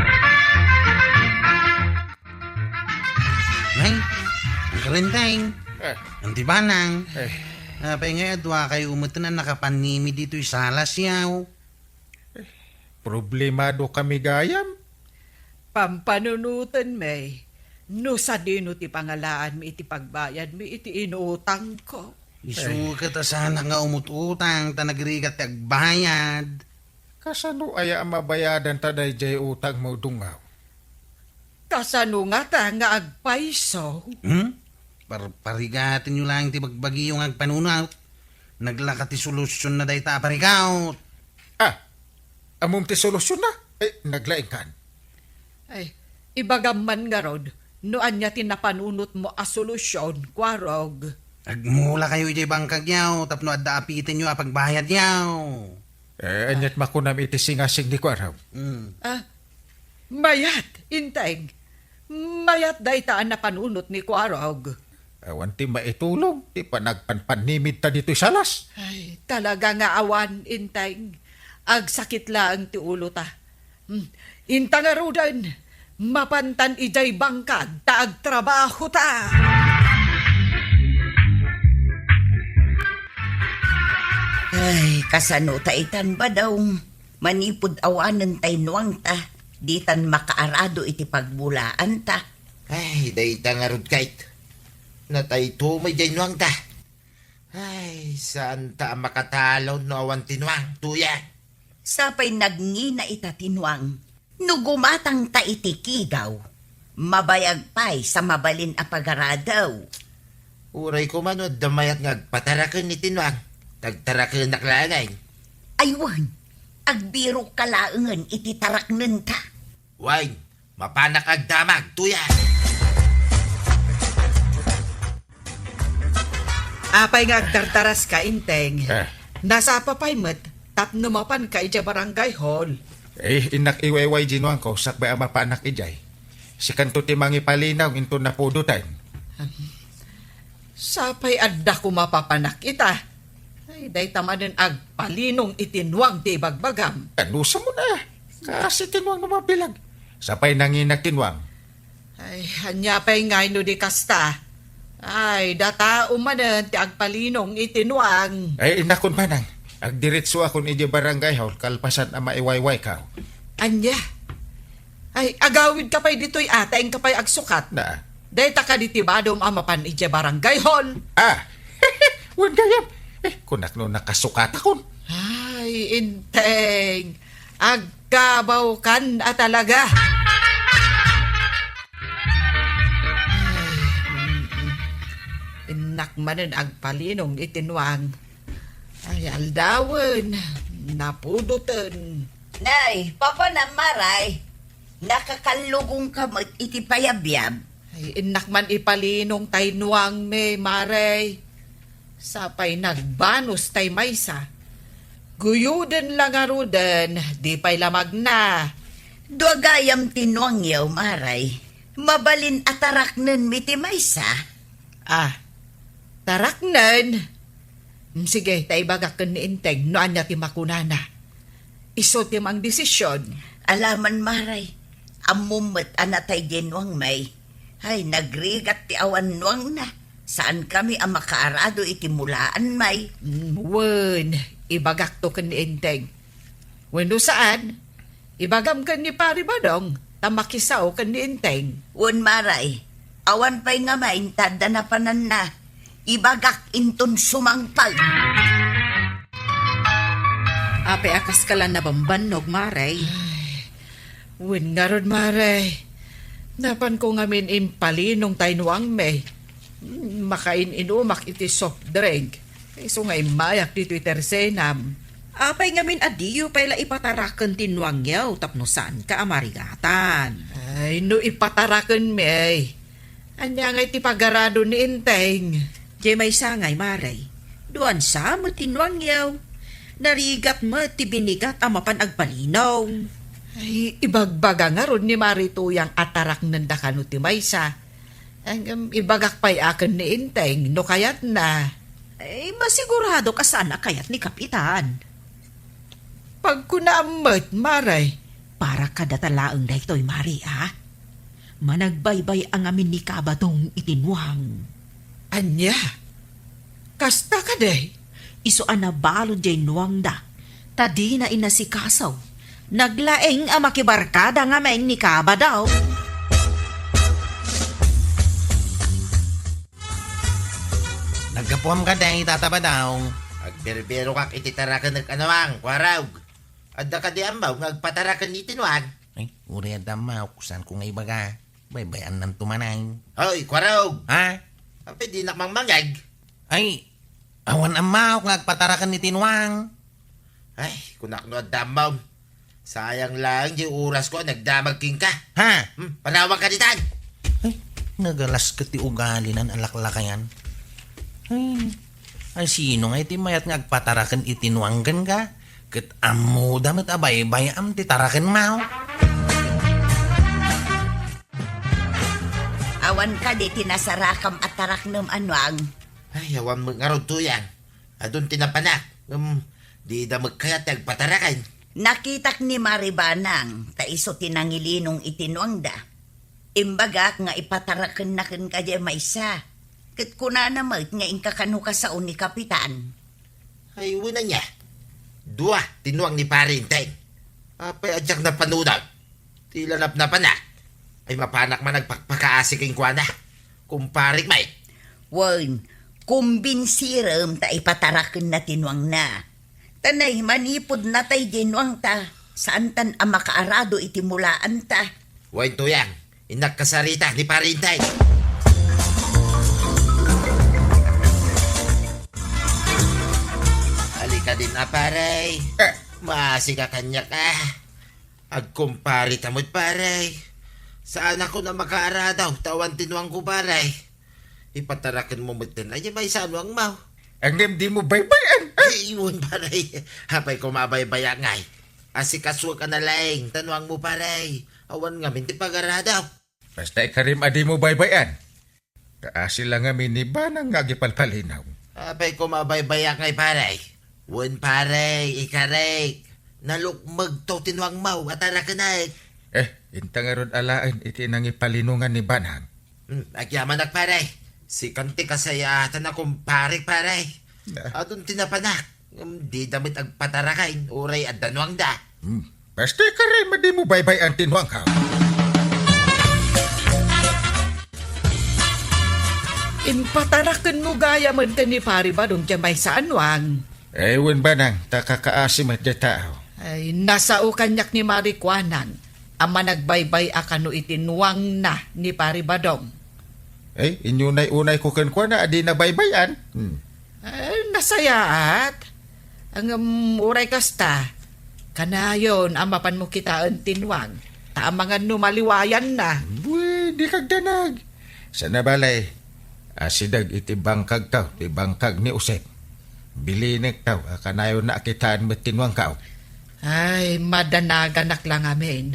Nay, Uncle Enteng. Eh. Auntie Banang. Eh. Apay ngay adu a kayo met a nakapanimid ditoy salasyaw? Problemado kami gayam. Pampanunotenmi no sadino ti pangalaanmi iti pagbayadmi iti inutangko. Isu ket a saanak nga umut-utang ta nagrigat ti agbayad. Kasano aya a mabayadanta daydiay utangmo, Dungaw? Kasano ngata nga agpayso? Hmm? Par-, parigatenyo laeng ti bagbagiyo nga agpanunot. Naglaka ti solusionna dayta a parigat. Ah, ammom ti solusionna? Eh, naglaingkan. Ay, ibagam man ngarud, no ania ti napanunotmo a solusion, Kuarog. Agmula kayo idiay bangkagyaw, tapno adda apitenyo a pagbayadyaw. Eh, aniat makunam iti singasing ni Kuarog? Mm. Ah, mayat, Inteng. Mayat dayta a napanunot ni Kuarog. Awan ti maitulong, ti panagpanpanimidta ditoy salas. Ay, talaga nga awan, Inteng. Agsakit laeng ti ulota. Hmm, inta ngaruden, mapantan idiay bangkag ta agtrabahota. Ay, kasano ta itan, Badong? Manipud awanen tay nuangta, ditan makaarado iti pagbulaanta. Ay, dayta ngarud, Kayt. Natayto met diay nuangta. Ay, saanta a makatalaw no awan ti nuang, Tuya. Sapay nagngina ita ti nuang. No gumatangta iti kigaw, mabayag pay sa mabalin a pagaradew. Uray koma no adda mayat nga agpataraken iti nuang, tagtarakenak laengen. Ay wen, agbirokka laengen iti taraknenta. Wen, mapanak agdamag, Tuya. Apay nga agdardaras ka, Inteng? Eh. Nasapa pay met tapno mapan ka idiay barangay hall. Eh, innak iwayway diay nuangko, sakbay a mapanak idiay. Sikanto ti mangipalinaw inton napudoten. Sapay adda koma papanak ita. Ay, dayta manen agpalinong iti nuang ti ibagbagam. Anusam mo na. Kasi ti nuang no mabilag. Sapay nanginak ti nuang. Ay, ania pay ngay no di kasta? Ay, data manen ti agpalinong iti nuang. Ay, inakon manang. Agdiretso akon iti barangay hall kalpasan a maiwayway ka. Ania? Ay, agawid ka pay ditoy, ata, inka pay agsukat. Na. Dayta kadi ti badom a mapan idiay barangay hall. Ah, wen gayam. Eh, kunak no nakasukatakon. Ay, Inteng. Agkabawkan a talaga. Ay, mm, mm. Innak manen agpalinong iti nuang. Ay, aldawen, napudoten. Nay, papanam, Maray. Nakakallugongka met iti payabyab. Ay, innak man ipalinong tay nuangmi, Maray. Sapay nagbanos tay maysa. Guyoden la ngaruden, di pay la magna. Dua gayam ti nuangyo, Maray. Mabalin a taraknenmi ti maysa? Ah, taraknen? Mm, sige, ta ibagak ken ni Enteng no ania ti makunana. Isu ti mangdesisyon. Alaman, Maray. Ammom met a natay diay nuangmi. Ay, nagrigat ti awan nuangna. Saankami a makaarado iti mulaanmi. Mm, wen, ibagakto ken ni Enteng. Wenno saan, ibagam ken ni Pari Badong, ta makisao ken ni Enteng. Wen, Maray, awan pay ngamin ta adda napananna. Ibagak inton sumangpal. Apay a kaskala nabambannog, Maray? Ay, wen ngarud, Maray. Napanko ngamin impalinong tay nuangmi. Makain-inumak iti soft drink. Isu nga immayak ditoy tersenam. Apay ngamin a diyo pay la ipataraken ti nuangyo tapno saanka a marigatan? Ay, no ipatarakenmi, ay. Ania ngay ti pagarado ni Enteng? Diay maysa ngay, Maray. Duansa met ti nuangyo. Narigat met ti binigat a mapan agpalinong. Ay, ibagbaga ngarud ni Mari Tuyang a taraknenda kano ti maysa. Ngem ibagak pay a ken ni Enteng no kayatna. Ay, masiguradok a saan a kayat ni Kapitan. Pagkunaam met, Maray. Para kadata laeng daytoy, Mari, a? Managbaybay-a ngamin ni Kabadong iti nuang. Ania? Kasta kadi? Isu a nabalud diay nuangda, ta dina inasikaso. Naglaing a makibarkada ngamin ni Kabadong. Naggapuam kadi, Tata Badong? Agbirbirokak iti tarakenek a nuang, Kuarog. Adda kadi ammo nga agpataraken iti nuang? Ay, uray adda ammo, saanko nga ibaga. Baybay-annanto manen. Hoy, Kuarog! Ha? Apay dinak mangmangeg? Ay, awan ammo nga agpataraken iti nuang. Ay, kunak no adda ammo. Sayang laeng diay orasko a nagdamag kenka. Ha? Hmm, panawag ka ditan. Ay, nagalas ket ti ugalina a laklakayan. Ay, ay, sino ngay ti mayat nga agpataraken iti nuang kenka? Ket ammoda met a baybay-am ti tarakenmo. Awan kadi ti nasarakam a taraknem a nuang? Ay, awan met ngarud, Tuyang. Adun ti napanak. Ngem, dida met kayat ti agpataraken. Nakitak ni Mari Banang, ta isu ti nangilinong iti nuangda. Imbagak nga ipatarakenna kenka diay maysa. Ket kunana met nga inka kano kasao ni Kapitan. Ay, wen ania. Dua ti nuang ni Pari Enteng. Apay a diak napanunot? Ti la napnapanak. Ay, mapanak man agpakpakaasi kenkuana. Kumparik met. Wen, kumbinsirem ta ipatarakenna ti nuangna. Ta nay, manipud natay diay nuangta, saantan a makaarado iti mulaanta. Wen, Tuyang, innak kasarita ni Pari Enteng. Halika din, a, pare. Eh. Maasika kaniak, a. Agkumpare ta met, pare. Saanakon a makaarado ta awan ti nuangko, pare. Ipatarakenmo met diay maysa a nuangmo. Ngem dimo baybay-an. Ay, wen, pare. Apay koma a baybay-ak ngay? Asikasuek a nalaing ta nuangmo, pare. Awan ngamin ti pagarado. Basta ikarim a dimo baybay-an. Kaasi la ngamin ni Banang nga agipalpalinaw. Apay koma a baybay-ak ngay, pare? Wen, pare, ikarik. Nalukmegto ti nuangmo a tarakenek. Eh, inta ngarud alaen iti nangipalinongan ni Banang. Hmm, agyamanak, pare. Sikan ti kasayaatan a kumparik, pare. Ah. Adun ti napanak. Ngem dida met agpataraken, uray adda nuangda. Hmm. Basta ikarim a dimo baybay-an ti nuangko. Impatarakenmo gayam ken ni Pari Badong diay maysa a nuang. Eh, wen, Banang, ta kakaasi met diay tao. Ay, nasao kaniak ni Mari Kuanang a managbaybay-a kano iti nuangna ni Pari Badong. Eh, inyunay-unayko kenkuana a dina baybay-an. Hmm. Eh, nasayaat. Ngem uray kasta, kanayon a mapanmo kitaen ti nuang, ta amangan no maliwayanna. Wen, dika agdanag. Saan a bale, asideg iti bangkagto ti bangkag ni Josep. Bilinekto a kanayonna a kitaen met ti nuangko. Ay, madanaganak la ngamin.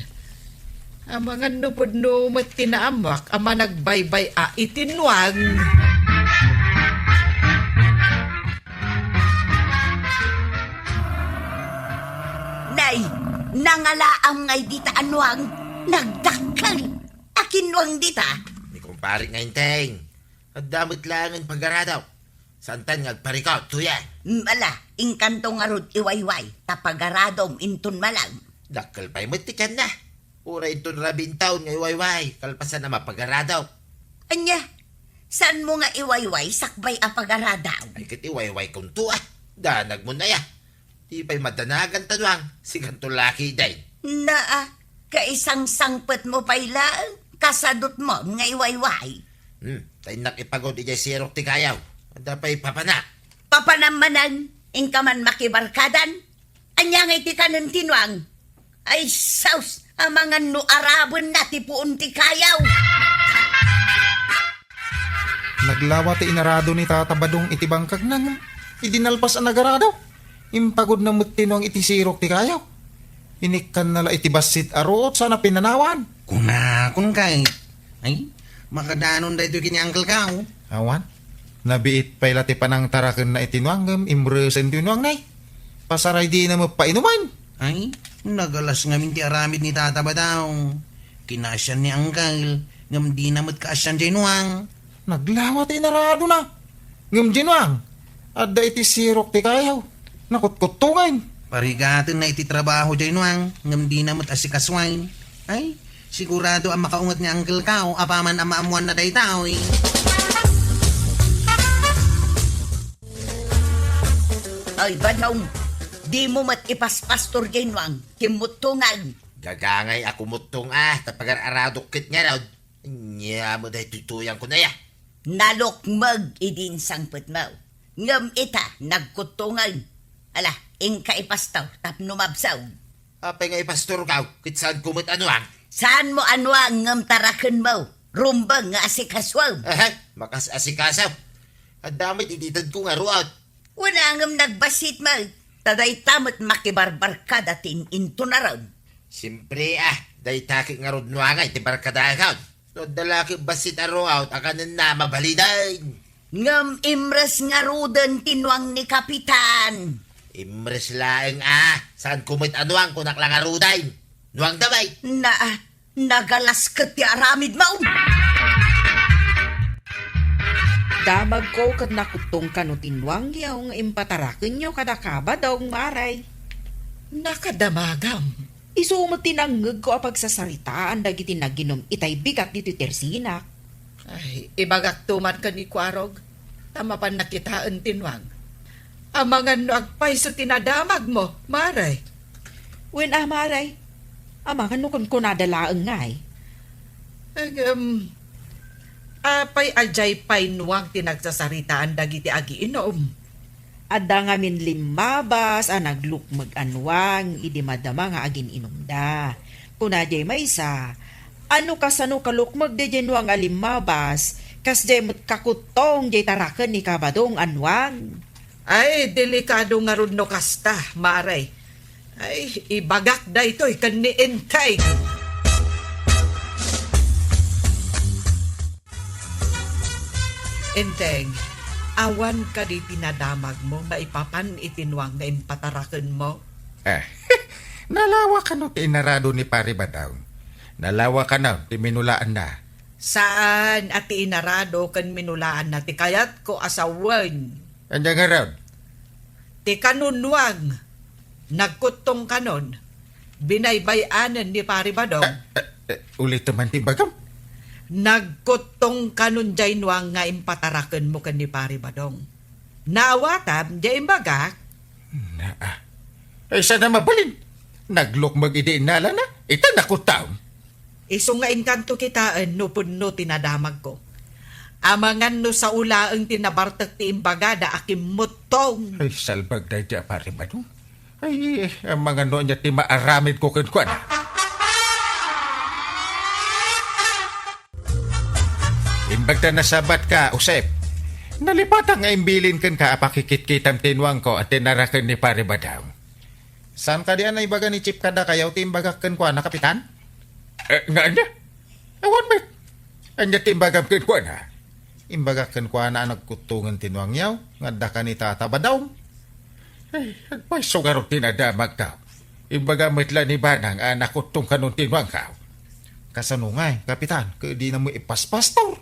Amangan no pudno met ti naammoak a managbaybay-a iti nuang. Nay, nangalaam ngay dita a nuang, nagdakkel. Akin nuang dita? Ni kumpare nga Enteng. Adda met laengen pagaradok. Saantan nga agparikot, Tuyang? Mm, ala, inkanto ngarud i Wayway, ta pagaradom inton malam. Dakkel pay met ti tianna. Uray inton rabii intaon nga i Wayway, kalpasan a mapagaradok. Ania? Saanmo nga i Wayway sakbay a pagaradom? Ay, ket i Wayway kunto, a. Danagmon aya. Di pay madanagan ta nuang, siganto laki, day. Naa, kaisangsangpetmo pay laeng, kasadutmon nga i Wayway. Hmm, ta innak ipagod idiay sirok ti kayaw. Adda pay papanak. Papanam manen, inka man makibarkadan. Ania ngay ti kanen ti nuang? Ay, sus! Amangan no arabenna ti puon ti kayaw! Naglawa ti inarado ni Tata Badong iti bangkagna ngem idi nalpas a nagarado, impagodna met ti nuang iti sirok ti kayaw. Inikkanna la iti bassit a ruot sana pinanawan. Kunakon kay, ay, makadanon daytoy ken ni Uncle Kao. Awan, nabiit pay la ti panangtarakenna iti nuang ngem imresen ti nuang, nay. Pasaray dina met painuman. Ay, nagalas ngamin ti aramid ni Tata Badong. Kinaasian ni Uncle, ngem dina met kaasian diay nuang. Naglawa ti inaradona. Ngem diay nuang, adda iti sirok ti kayaw. Nakutkuttongen. Parigatenna iti trabaho diay nuang, ngem dina met asikasuen. Ay, sigurado a makaunget ni Uncle Kao apaman a maammoanna daytoy. Ay, Badong, dimo met ipaspastor diay nuang, kimmuttongan. Gagangay a kumuttong a, ta pagar-aradok ket ngarud. Ania met daytoy Tuyang, kunaya? Nalukmeg idi insangpetmo. Ngem ita, nagkuttongen. Ala, inka ipastor tapno mabsog. Apay nga ipastorko, ket saanko met a nuang? Saanmo a nuang ngem tarakenmo. Rumbeng nga asikasuem. Aha, makas-asikaso. Adda met itedko nga ruot. Wen a ngem nagbassit met, ta dayta met makibarbarkada ti in-intunaram. Siempre a, dayta ket ngarud nuangay ti barkadakon. No adda la ket bassit a ruot a kanenna, mabalinen. Ngem imres ngaruden ti nuang ni Kapitan. Imres laeng a, saanko met a nuang, kunak la ngaruden. Nuangda met. Naa, nagalas ket ti aramidmo. Damagko ket nakuttong kano ti nuangyo nga impatarakenyo kadaka, Badong, Maray. Nakadamagam. Isu met ti nangngegko a pagsasaritaan dagiti naginum itay bigat ditoy tersinak. Ay, ibagakto man ken ni Kuarog, ta mapanna kitaen ti nuang. Amangan no agpayso ti nadamagmo, Maray. Wen a, Maray. Amangan no kunkunada laeng ngay. Ngem, apay a diay pay nuang ti nagsasaritaan dagiti agiinum? Adda ngamin limmabas a naglukmeg a nuang idi madama nga agin-inumda. Kuna diay maysa, "Ano kasano kalukmeg diay nuang a limmabas, kasdiay met kakuttong diay taraken ni Kabadong a nuang?" Ay, delikado ngarud no kasta, Maray. Ay, ibagak daytoy ken ni Enteng. Enteng, awan kadi ti nadamagmo maipapan iti nuang nga impatarakenmo? Eh, nalawa kano ti inarado ni Pari Badong? Nalawa kano ti minulaanna? Saan a ti inarado ken minulaanna ti kayatko a sawen. Ania ngarud? Ti kano nuang, nagkuttong kanon, binaybay-anen ni Pari Badong. Eh, eh, eh, ulitem man ti ibagam. Nagkuttong kanon diay nuang nga impatarakenmo ken ni Pari Badong. Naawatam diay imbagak? Naa. Ay, saan a mabalin? Naglukmeg idi innalana, ita nakuttong. Isu nga inkanto kitaen no pudno ti nadamagko. Amangan no sao laeng ti nabartek ti imbagada a kimmuttong. Ay, salbag daydi a Pari Badong. Ay, amangan no ania ti maaramidko kenkuana. Imbag ta nasabatka, Josep. Nalipatak nga imbilin kenka a pakikitkitam ti nuangko a tinaraken ni Pari Badong. Saan kadi a naibaga ni Chief kadakayo ti imbagak kenkuana, Kapitan? Eh, nga ania? Awan met. Ania ti imbagam kenkuana? Imbagak kenkuana a nagkuttongen ti nuangyaw nga adda kan ni Tata Badong. Eh, agpayso ngarud ti nadamagtaw. Imbaga met la ni Banang a nakuttong kanon ti nuangkaw. Kasano ngay, Kapitan, ket dinamo ipaspastor?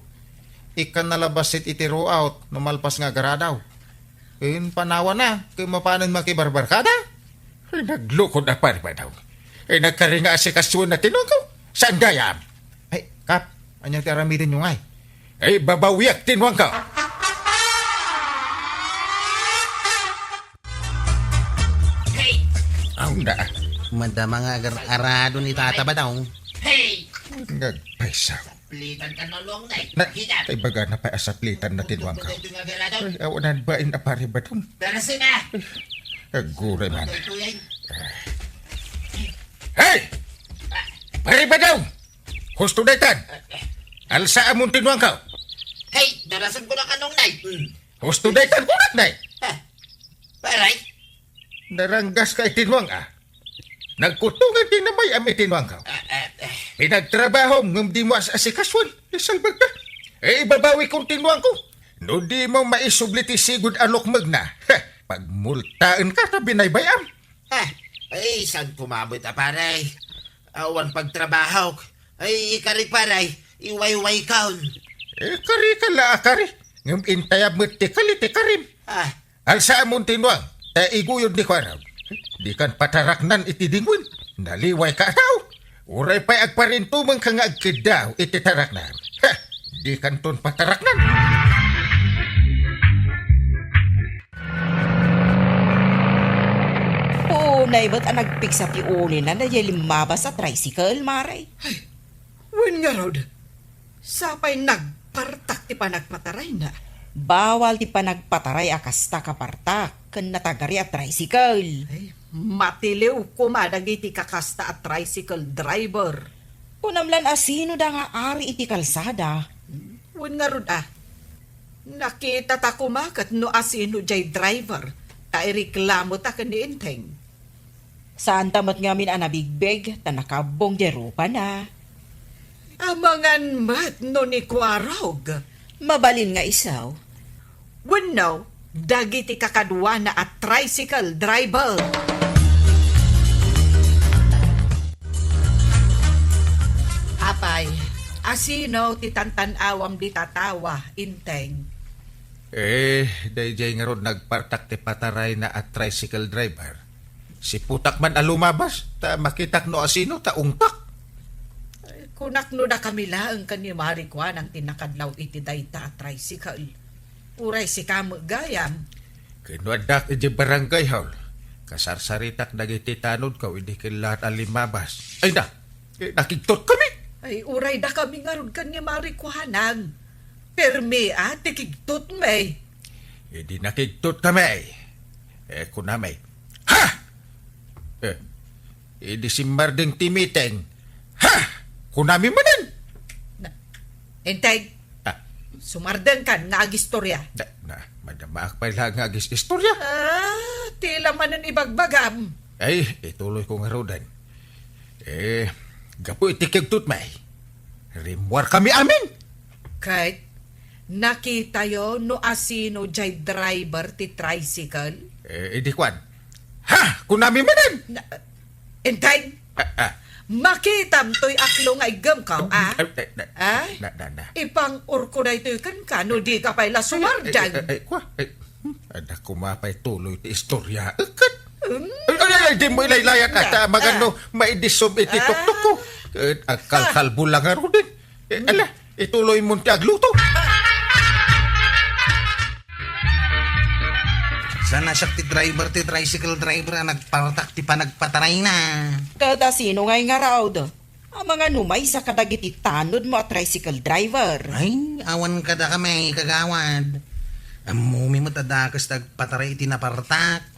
Ikkan nalabasit iti throughout no malpas nga agaradaw. Ken panawana, ket mapanen makibarbarkada? Ay, naglukod a pari, Badong. Ay, nagkari nga asikasoen na ti nuangko. Saan gayam? Ay, Kap, ania ti aramidenyo ngay? Ay, babawiak ti nuangko. Hey! Aw, na. Madama nga agar-arado ni Tata Badong. Hey! Ngagpaysaw. Saplitan ka na, Luang, nay. Na, Kita. Kay baga na pay asaplitan na ti nuangko. Ito nga ganado. Ay, awanan ba in apari Badong? Darasina. Aguray man. Ito yan. Hey! Pari Badong! Husto daytan! Alsa amon ti nuangko! Hey, darasan ko na kanong, nay. Hmm. Husto daytan, kunak, nay! Ha? Paray? Naranggas ka iti nuang, a. Nagkuttongan ti namayam iti nuangko. Ah, ah, ah. Pinagtrabahom ngem dimo as-asikasoen. Isalbagka. E, ibabawi kon ti nuangko. No dimo maisubli ti sigud a lukmegna, heh, pagmultaenka ta binaybay-am. Ah, ay, saan kumabit a pare? Awan pagtrabahok. Ay, ikari pare, iwayway kaon. E, kari ka la a kari. Ngem intayab met ti kali ti karim. Ah, Alsa amon ti nuang, ta iguyod ni kuarog. Dikan pataraknan iti dingwen. Naliway ka a tao. Uray pay agparintumeng ka nga agkiddaw iti taraknan. Ha! Dikanton pataraknan. Unay met a nagpigsa ti ulina daydiay limmabas a tricycle, Mare. Ay, wen ngarud, sapay nagpartak ti panagpatarayna. Bawal ti panagpataray a kasta, kapartak, ken natagari a tricycle. Ay, matiliw koma dagiti kakasta a tricycle driver. Kunam lan a sinoda nga ari iti kalsada. Wen ngarud a, nakitata koma ket no asino diay driver, ta ireklamota ken ni Enteng. Saanta met ngamin a nabigbig, ta nakabbong diay rupana. Amangan met no ni Kuarog. Mabalin nga isu. Wenno, dagiti kakaduana a tricycle driver. Apay, asino ti tantan-awam dita tawa, Inteng? Eh, daydiay ngarud nagpartak ti patarayna a tricycle driver. Siputak man a lumabas, ta makitak no asino, ta ungtak. Ay, kunak no dakami laeng ken ni Mari Kuanang ti nakadlaw iti dayta a tricycle. Uray sika met gayam. Ken no addak idiay barangay hall, kasarsaritak dagiti tanodko idi kellaat a limabas. Ay na, eh, nakigtot kami. Ay, uray dakami ngarud ken ni Mari Kuanang. Permi a ti kigtot mi. Idi nakigtot kami, eh, kunami, "Ha!" Eh, idi simmardeng ti meeting, "Ha!" kunami manen. Na, Enteng, ah, sumardengkan nga agistorya. Na, na, madamaak pay la nga agis-istorya. Ah, ti la manen ibagbagam. Ay, ituloy ko ngaruden. Eh, gapu iti kigtot mi, rimmuar kami amin. Ket nakitayo no asino diay driver ti tricycle? Eh, idi kuan, "Ha!" kunami manen. Na, Enteng, ah, ah, makitam toy aklo nga iggemko, ah? Eh, eh, na, ah? Na, na, na. Ipang-urko daytoy kenka no dika pay la sumardeng. Eh, eh, eh, eh, kua, eh, hmm, adda koma pay tuloy ti istorya. Ket Hmm? Ay, ay, ay, di mo ilaylayat, ah, ata, magano, ah, maidisum iti, ah, tuktok ko. Eh, agkalkalbo lang ngaruden. Eh, hmm, ala, ituloy mo ti agluto. Saan a siak ti driver, ti tricycle driver a nagpartak ti panagpatarayna? Ket asino ngay ngarud? Amangan no maysa kadagiti tanodmo a tricycle driver. Ay, awan kadakami, kagawad. Ammomi met a dakes ti agpataray iti napartak.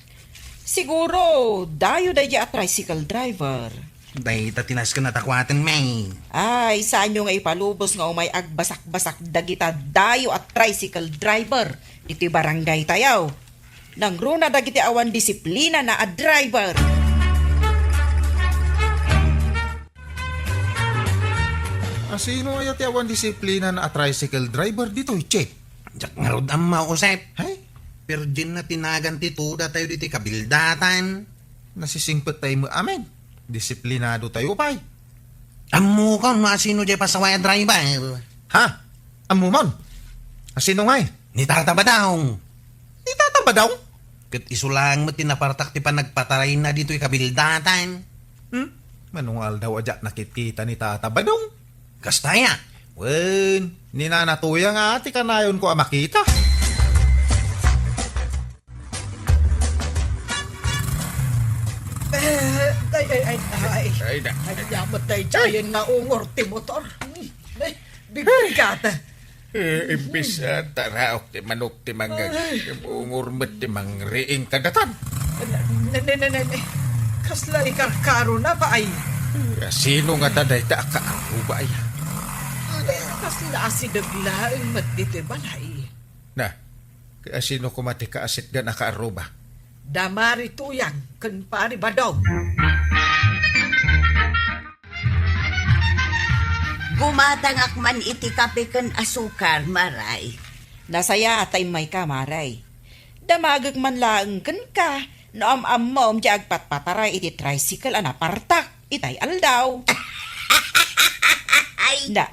Siguro, dayo daydiay a tricycle driver. Dayta ti nasken a takuaten, May. Ay, saanyo nga ipalubos nga umay agbasakbasak dagita dayo a tricycle driver ditoy barangay tayo. Nangruna dagiti awan disiplinana a driver. Sino aya ti awan disiplina a tricycle driver ditoy, Chief? Diak ngarud ammo, Josep. Hay? Pero diak na tinagan ti tuda tayo ditoy kabildatan. Nasisingpet tayo met amin. Disiplinado tayo pay. Ammokon no asino diay pasaway a driver. Ha? Ammomon? Asino ngay? Ni Tata Badong. Ni Tata Badong? Ket isu laeng met ti napartak ti panagpatarayna ditoy kabildatan. Hmm? Mano nga aldaw a diak nakitkita ni Tata Badong? Kasta aya? Wen, ni Nana Tuyang ti kanayonko a makita. Eh, ay, ay, ay, ay. Ay, na. Ay, yamat tayo dyan nga ungor ti motor. Eh, bigat. Eh, imbis, ah, taraok ti manok ti mangngeg, ay, ungor met ti mangriing kadatan. Ne, ne, ne, ne, ne. Kasla ikarkaro na ba ay? Eh, sino nga ta dayta a kaaruba aya? Kasla asideg laeng met ditoy balay. Na, asino koma ti kaasitgan a kaaruba? Da Mari Tuyang ken Pari Badong. Gumatangak man iti kape ken asukar, Maray. Nasayaat ta immayka, Maray. Damagek man laeng kenka no am-ammom diay agpatpataray iti tricycle a napartak itay aldaw. Ay. Na.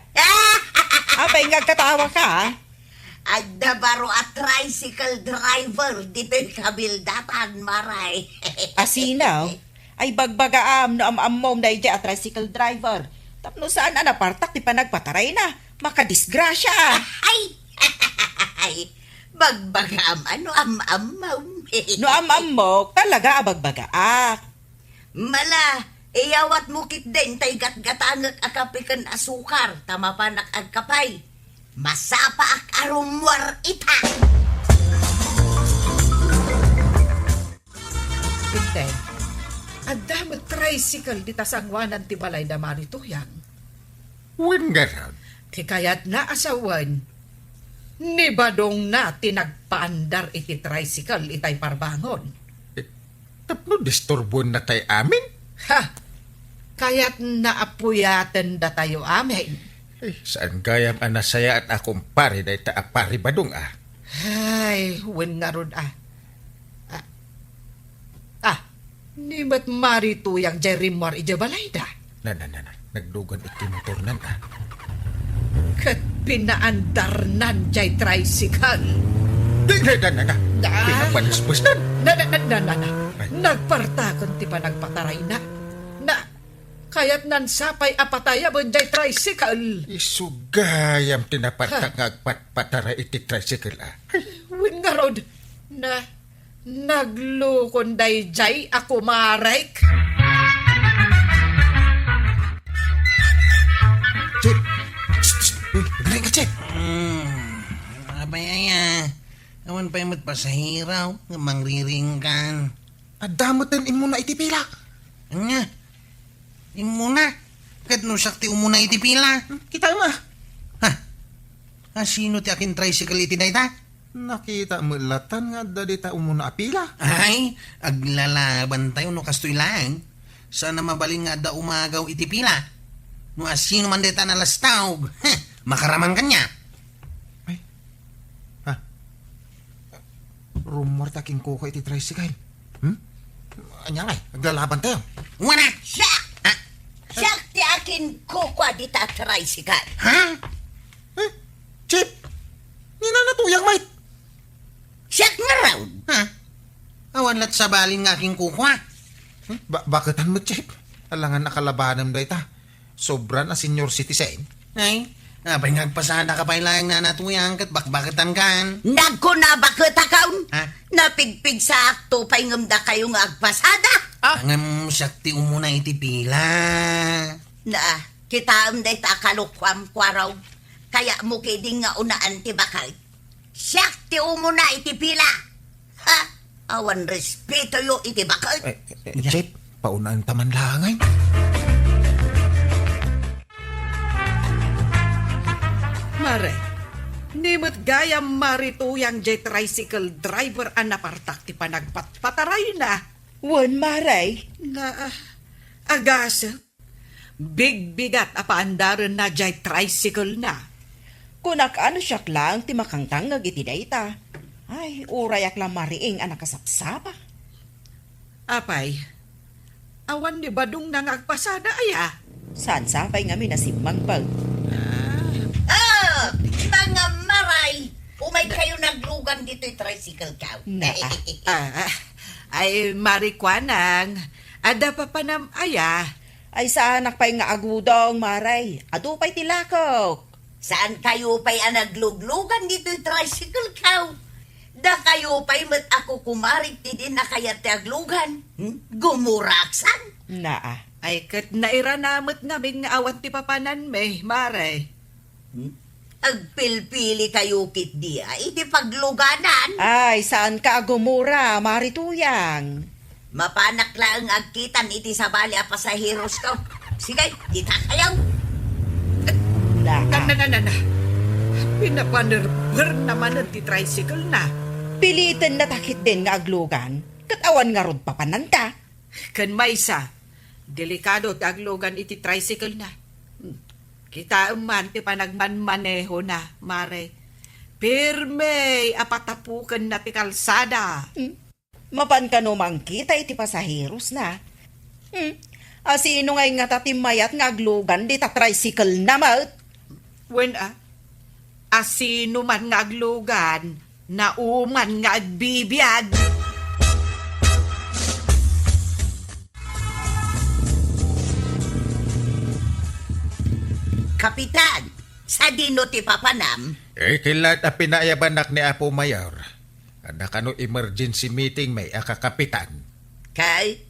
Apay nga agkatawaka? Adda baro a tricycle driver ditoy kabildatan, Maray. Asino? Ay, bagbagaam no am-ammom daydiay a tricycle driver. Tapno saan a napartak ti panagpatarayna. Makadisgrasya. Ay! Ay! Bagbagaam a no am-ammom. No am-ammok, talaga a bagbagaak. Mala, iyawatmo ketdin tay gatgatangek a kape ken asukar ta mapanak agkapay. Masapaak a rummuar ita. Ketdin, adda met tricycle dita sangoanan ti balay da Mari Tuyang. Wen ngarud. Ti kayatna a sawen, ni Badongna ti nagpaandar iti tricycle itay parbangon. Eh, tapno disturboenna tay amin? Ha! Kayatna a puyaten datayo amin. Eh, saan gayam a nasayaat a kumpare dayta a Pari Badong, ah? Ay, wen ngarud, ah. Ah, ah, ni met Mari Tuyang jay rimmuar idiay balayda. Na, na, na, na. Naglugan iti motornan, ah. Ket pinaandarnan jay tricycle. Di, na, na, na, na. Ah. Pinapanisbesnan. Na, na, na, na, na, na. Ay. Nagpartaken ti panagpatarayna. Na, kayatnan sapay a patayaben jay tricycle. Isu gayam ti napartak, ha, nga agpatpataray iti tricycle, ah. Wen ngarud, na, naglukon dayjay a kumarek. Chip! Psst, psst. Uy, nagring ka, Chip! Hmm, apay aya? Awan pay met pasahero nga mangriringkan. Adda met ten immuna iti pila. Ania? Immuna? Ket no siak ti umuna iti pila? Hmm, kita mo, ah. Ha? Asino ti akin-tricycle iti dayta? Nakita met latta nga adda dita umuna a pila. Ay, aglalaban tayo no kastoy laeng. Saan a mabalin nga adda umagaw iti pila. No asino man dayta a nalastawg, heh, makaraman kaniak. Ay. Ha? Rummuar ta kinkukua iti tricycle. Hmm? Ania ngay, aglalaban tayo. Wana! Siak! Ah? Siak ti akinkukua dita tricycle. Ha? Eh, Chip, ni Nana Tuyang met. Siak ngarud. Ha? Awan lat sabalin nga akinkukua. Hmm? Ba-, baketan met, Chip. Alangan a kalabanem dayta. Sobra na senior citizen. Ay, apay nga agpasadaka pay laeng, Nana Tuyang, ket bakbaketankan? Nagkuna baketakon? Ha? Napigpigsaakto pay ngem dakayo nga agpasada. Ah. Ngem siak ti umuna iti pila. Na, kitaem dayta a kalokuam, Kuarog. Kayatmo ketdin nga unaan ti baket. Siak ti umuna iti pila. Ha? Awan respetoyo iti baket. Eh, eh, eh, Chip, paunaan ta man laeng ay. Mare, ni met gayam Mari Tuyang jay tricycle driver a napartak ti panagpatpatarayna. Wen, Mare. Na, ah, agasem. Bigbigat a paandarenna diay tricycle-na. Kunak a no siak laeng ti makangkangngeg iti dayta. Ay, urayak la mariing a nakasapsapa. Apay, awan ni badongna nga agpasada aya? Saan sapay ngamin a simmangpet? Ah, mga maray, umay kayo naglugan ditoy tricycle-ko. Na. Ah, ay, Mari Kuanang, adda papanam aya? Ay, saanak pay nga agudong, Maray. Adu pay ti lakok. Saan kayo pay a nagluglugan ditoy tricycle-ko? Dakayo pay met a kukumarig ti dinakayat ti aglugan. Hmm? Gumuraksan? Naa. Ay, ket nairana met ngamin nga awan ti papananmi, Mare. Hmm? Agpilpili kayo ketdi a iti pagluganan. Ay, saan ka agumura, Mari Tuyang? Mapanak laeng agkitan iti sabali a pasaherosko. Sige, kita kayo. Na. Na, na, na, na, na. Pinapanerber na manen ti tricycle-na. Piliten na takit din nga aglugan. Ket awan ngarud papananta. Ken maysa, delikado ti aglugan iti tricycle-na. Hmm. Kitaem man ti panagmanmanehona, Mare. Pirme a patapukenna ti kalsada. Hmm. Mapan kano mangkita iti pasaherosna. Hmm. Asino ngay ngata ti mayat nga aglugan dita tricycle-na met? Wen a, asino man nga aglugan, nauman nga agbibiag. Kapitan, sadino ti papanam? Eh, killat a pinaayabanak ni Apo Mayor. Adda kano emergency meeting may a kakapitan. Kay,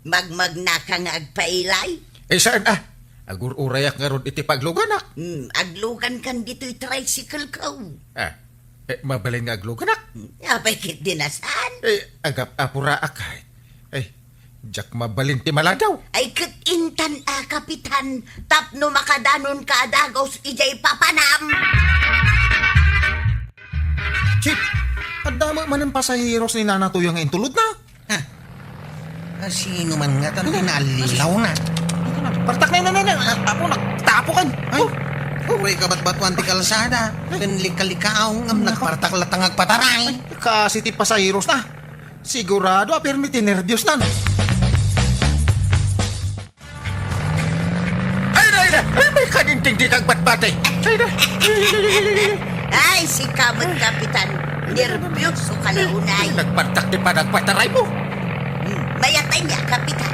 magmagnaka nga agpailay? Eh, saan a? Agur-urayak ngarud iti pagluganak. Hmm, aglugan kan ditoy tricycle-ko. Ah, eh, mabalin nga agluganak? Hmm, apay ket dinasan? Eh, agap-apuraak kay. Eh, diak mabalin ti maladaw. Ay, ket intan a, Kapitan, tapno makadanonka a dagus idiay papanam. Chief, adda met manen pasaheros ni Nana Tuyo nga intulodna? Ha? Asino man ngata ti naallilaw na? Partak na, na, na, na. Apo, nagtapokan. Ay, oh. Uray kabatbatuan ti kalsada. Ay. Ken lika-likaw, ngem nagpartak latta nga agpataray. Ay, kasi ti pasaheros na. Sigurado a pirmi ti nerbios na. Ay, ay, ay, ay, may kadinting di kagbatbati. Ay, ay, ay, ay, ay, ay. Ay, sika met, Kapitan. Nerbios ka la unay. Nagpartak ti panagpataray mo. Hmm, mayat aya, Kapitan.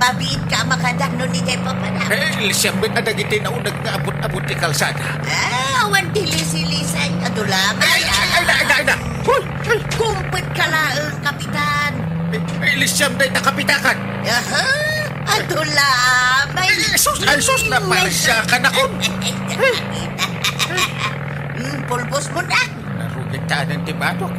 Mabiit ka a makadanon idiay papanam. Eh, siya met a dagiti nauneg nga abut-abut ti kalsada. Ah, awan ti lisi-lisay. Adu la met. Ay, ay, ay, ay, ay, ay. Hoy, hoy. Kumpet ka laeng, Kapitan. Eh, eh, lisiam dayta kapitakan. Aha, adu la met. Eh, sus, ay, sus, naparisyakan ako. Hmm, pulbos mo na. Narugit ta anan ti batok.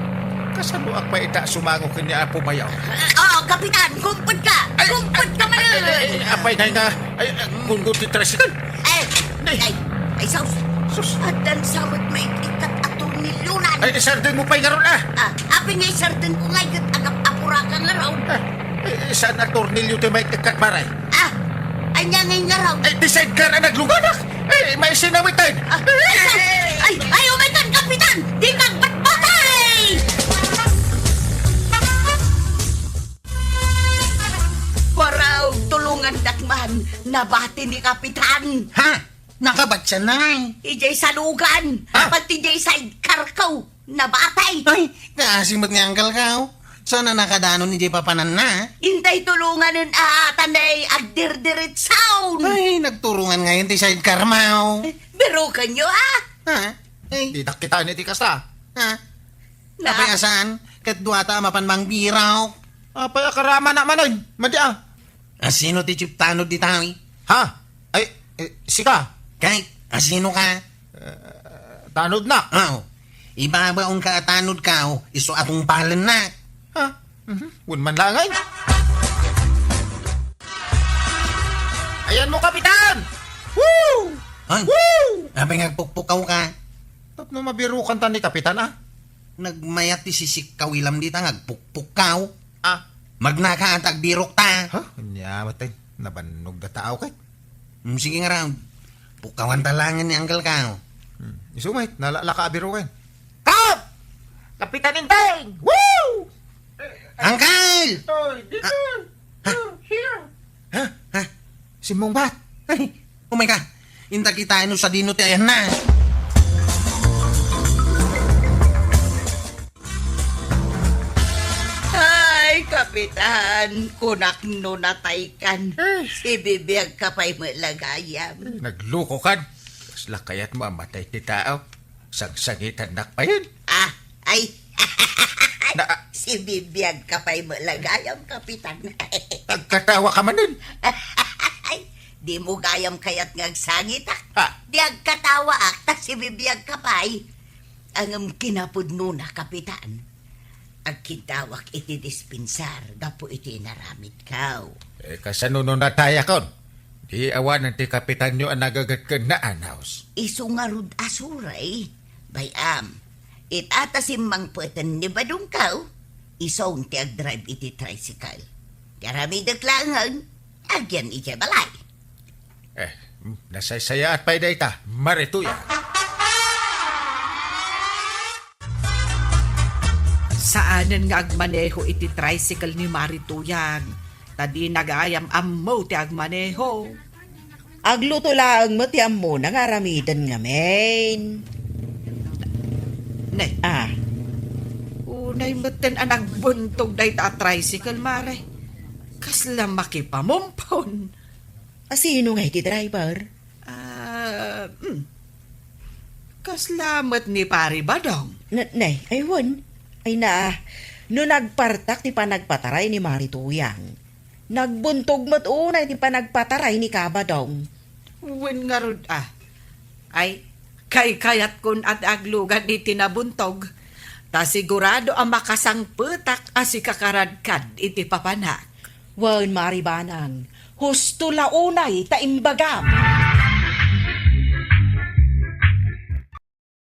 Kasano ak pay ita sumango ken ni Apo Mayor? Ah, oh, Kapitan, kumpet ka! Ay, kumpet ka man! Ay, ay, ay, apay ngay nga, ay, ay, kundo ti tricycle. Ay, ay, ay, sus. Sus. Addan sa met maikkat a tornilyonan. Ay, isardeng mo pay ngarud, ah. Ah, apay nga isardeng ko ngay ket agap-apura ka ngarud. Ah, eh, saan a tornilyo ti maikkat, pare? Ah, anya ngay ngarud? Ay, ti sidecar a nagluganak. Eh, may sinawiten. Ah, ay, ay, ay, umay kan, Kapitan! Di kagbatbatay! Paraw, tulungandak man. Nabati ni Kapitan. Ha? Nakabat siya, Nay? Idiay salugan. Ha? Pati idiay sidecar ko. Nabati. Ay, kaasi met nga angkel ka, oh. Saan a nakadanon idiay papananna, ah? Intay tulunganen a, tanay agdirdiritsaon. Ay, nagturungan ngayon ti sidecar mo. Biruken yo, ah. Ha? Ay. Ditak kitaen iti kasta. Ha? Na- Apay a saan? Ket duata a mapan mangbirok. Apay a karama na manen. Madi, ah. Asino ti chief tanod dita, eh? Ha? Ay, eh, sika? Kay, asino ka? Eh, tanod na. Oo. Ibabaon ka a tanod ka, oh, isu a tungpalen na. Ha? Mhm. Wen man laeng. Ayan mo, Kapitan! Woo! Ay, woo! Apay nga agpukpukaw ka? Tapno mabirukan ta ni Kapitan, ah. Nagmayat ti sisikkaw ilam dita nga agpukpukkaw. Ah. Magnaka at agbirok ta. Ha? Anya, matay. Nabannog da tao kay. Mm, sige ngarud. Pukawanta laengen ni Uncle Kao. Hmm. Isu met, nalaklaka a biroken. Kap! Kapitan Enteng! Woo! Uncle! Toy, dito! Ah. Ha? Oh, here! Ha? Ha? Simmungbat! Ay, oh my God! Inta kitaen no sadino ti ayanna. Ay, Kapitan, kunak no nataykan. Eh. Sibibiagka pay met la gayam. Eh, naglukokan. Kasla kayatmo a matay ti tao. Sangsangitannak payen. Ah, ay. Na- Sibibiagka pay met la gayam, Kapitan. Agkatawaka manen. Ay, dimo gayam kayat nga agsangitak. Ha? Di agkatawaak, ta sibibiagka pay. Ngem kinapudnona, Kapitan, agkiddawak iti dispensar gapu iti inaramidko. Eh, kasano no natayakon? Di awanen ti kapitanyo a nagaget ken naanaws. Isu ngarud a suray, bay-am. Ita ta simmangpeten ni badongko, isu ti agdrive iti tricycle. Ti aramidek laengen, agyan idiay balay. Eh, mm, nasaysayaat pay dayta, Marituya. Saanen nga agmaneho iti tricycle ni Marituyang, ta dina gayam ammo ti agmaneho. Agluto laeng met ti ammona nga aramiden ngamin. Ne. Ah. Unay metten a nagbuntog dayta a tricycle, Mare. Kasla makipamumpon. A, sino nga iti driver? Ah, hmm. Kasla met ni Pari Badong. Na, nay, ay, wen. Ay na, no nagpartak ti panagpataray ni Marituyang, nagbuntog met unay ti panagpataray ni Kabadong. Wen ngarud, ah. Ay, kaykayatkon a ti aglugan iti nabuntog, ta sigurado a makasangpetak a sikakaradkad iti papanak. Wen, Mari Banang, husto la unay ta imbagam.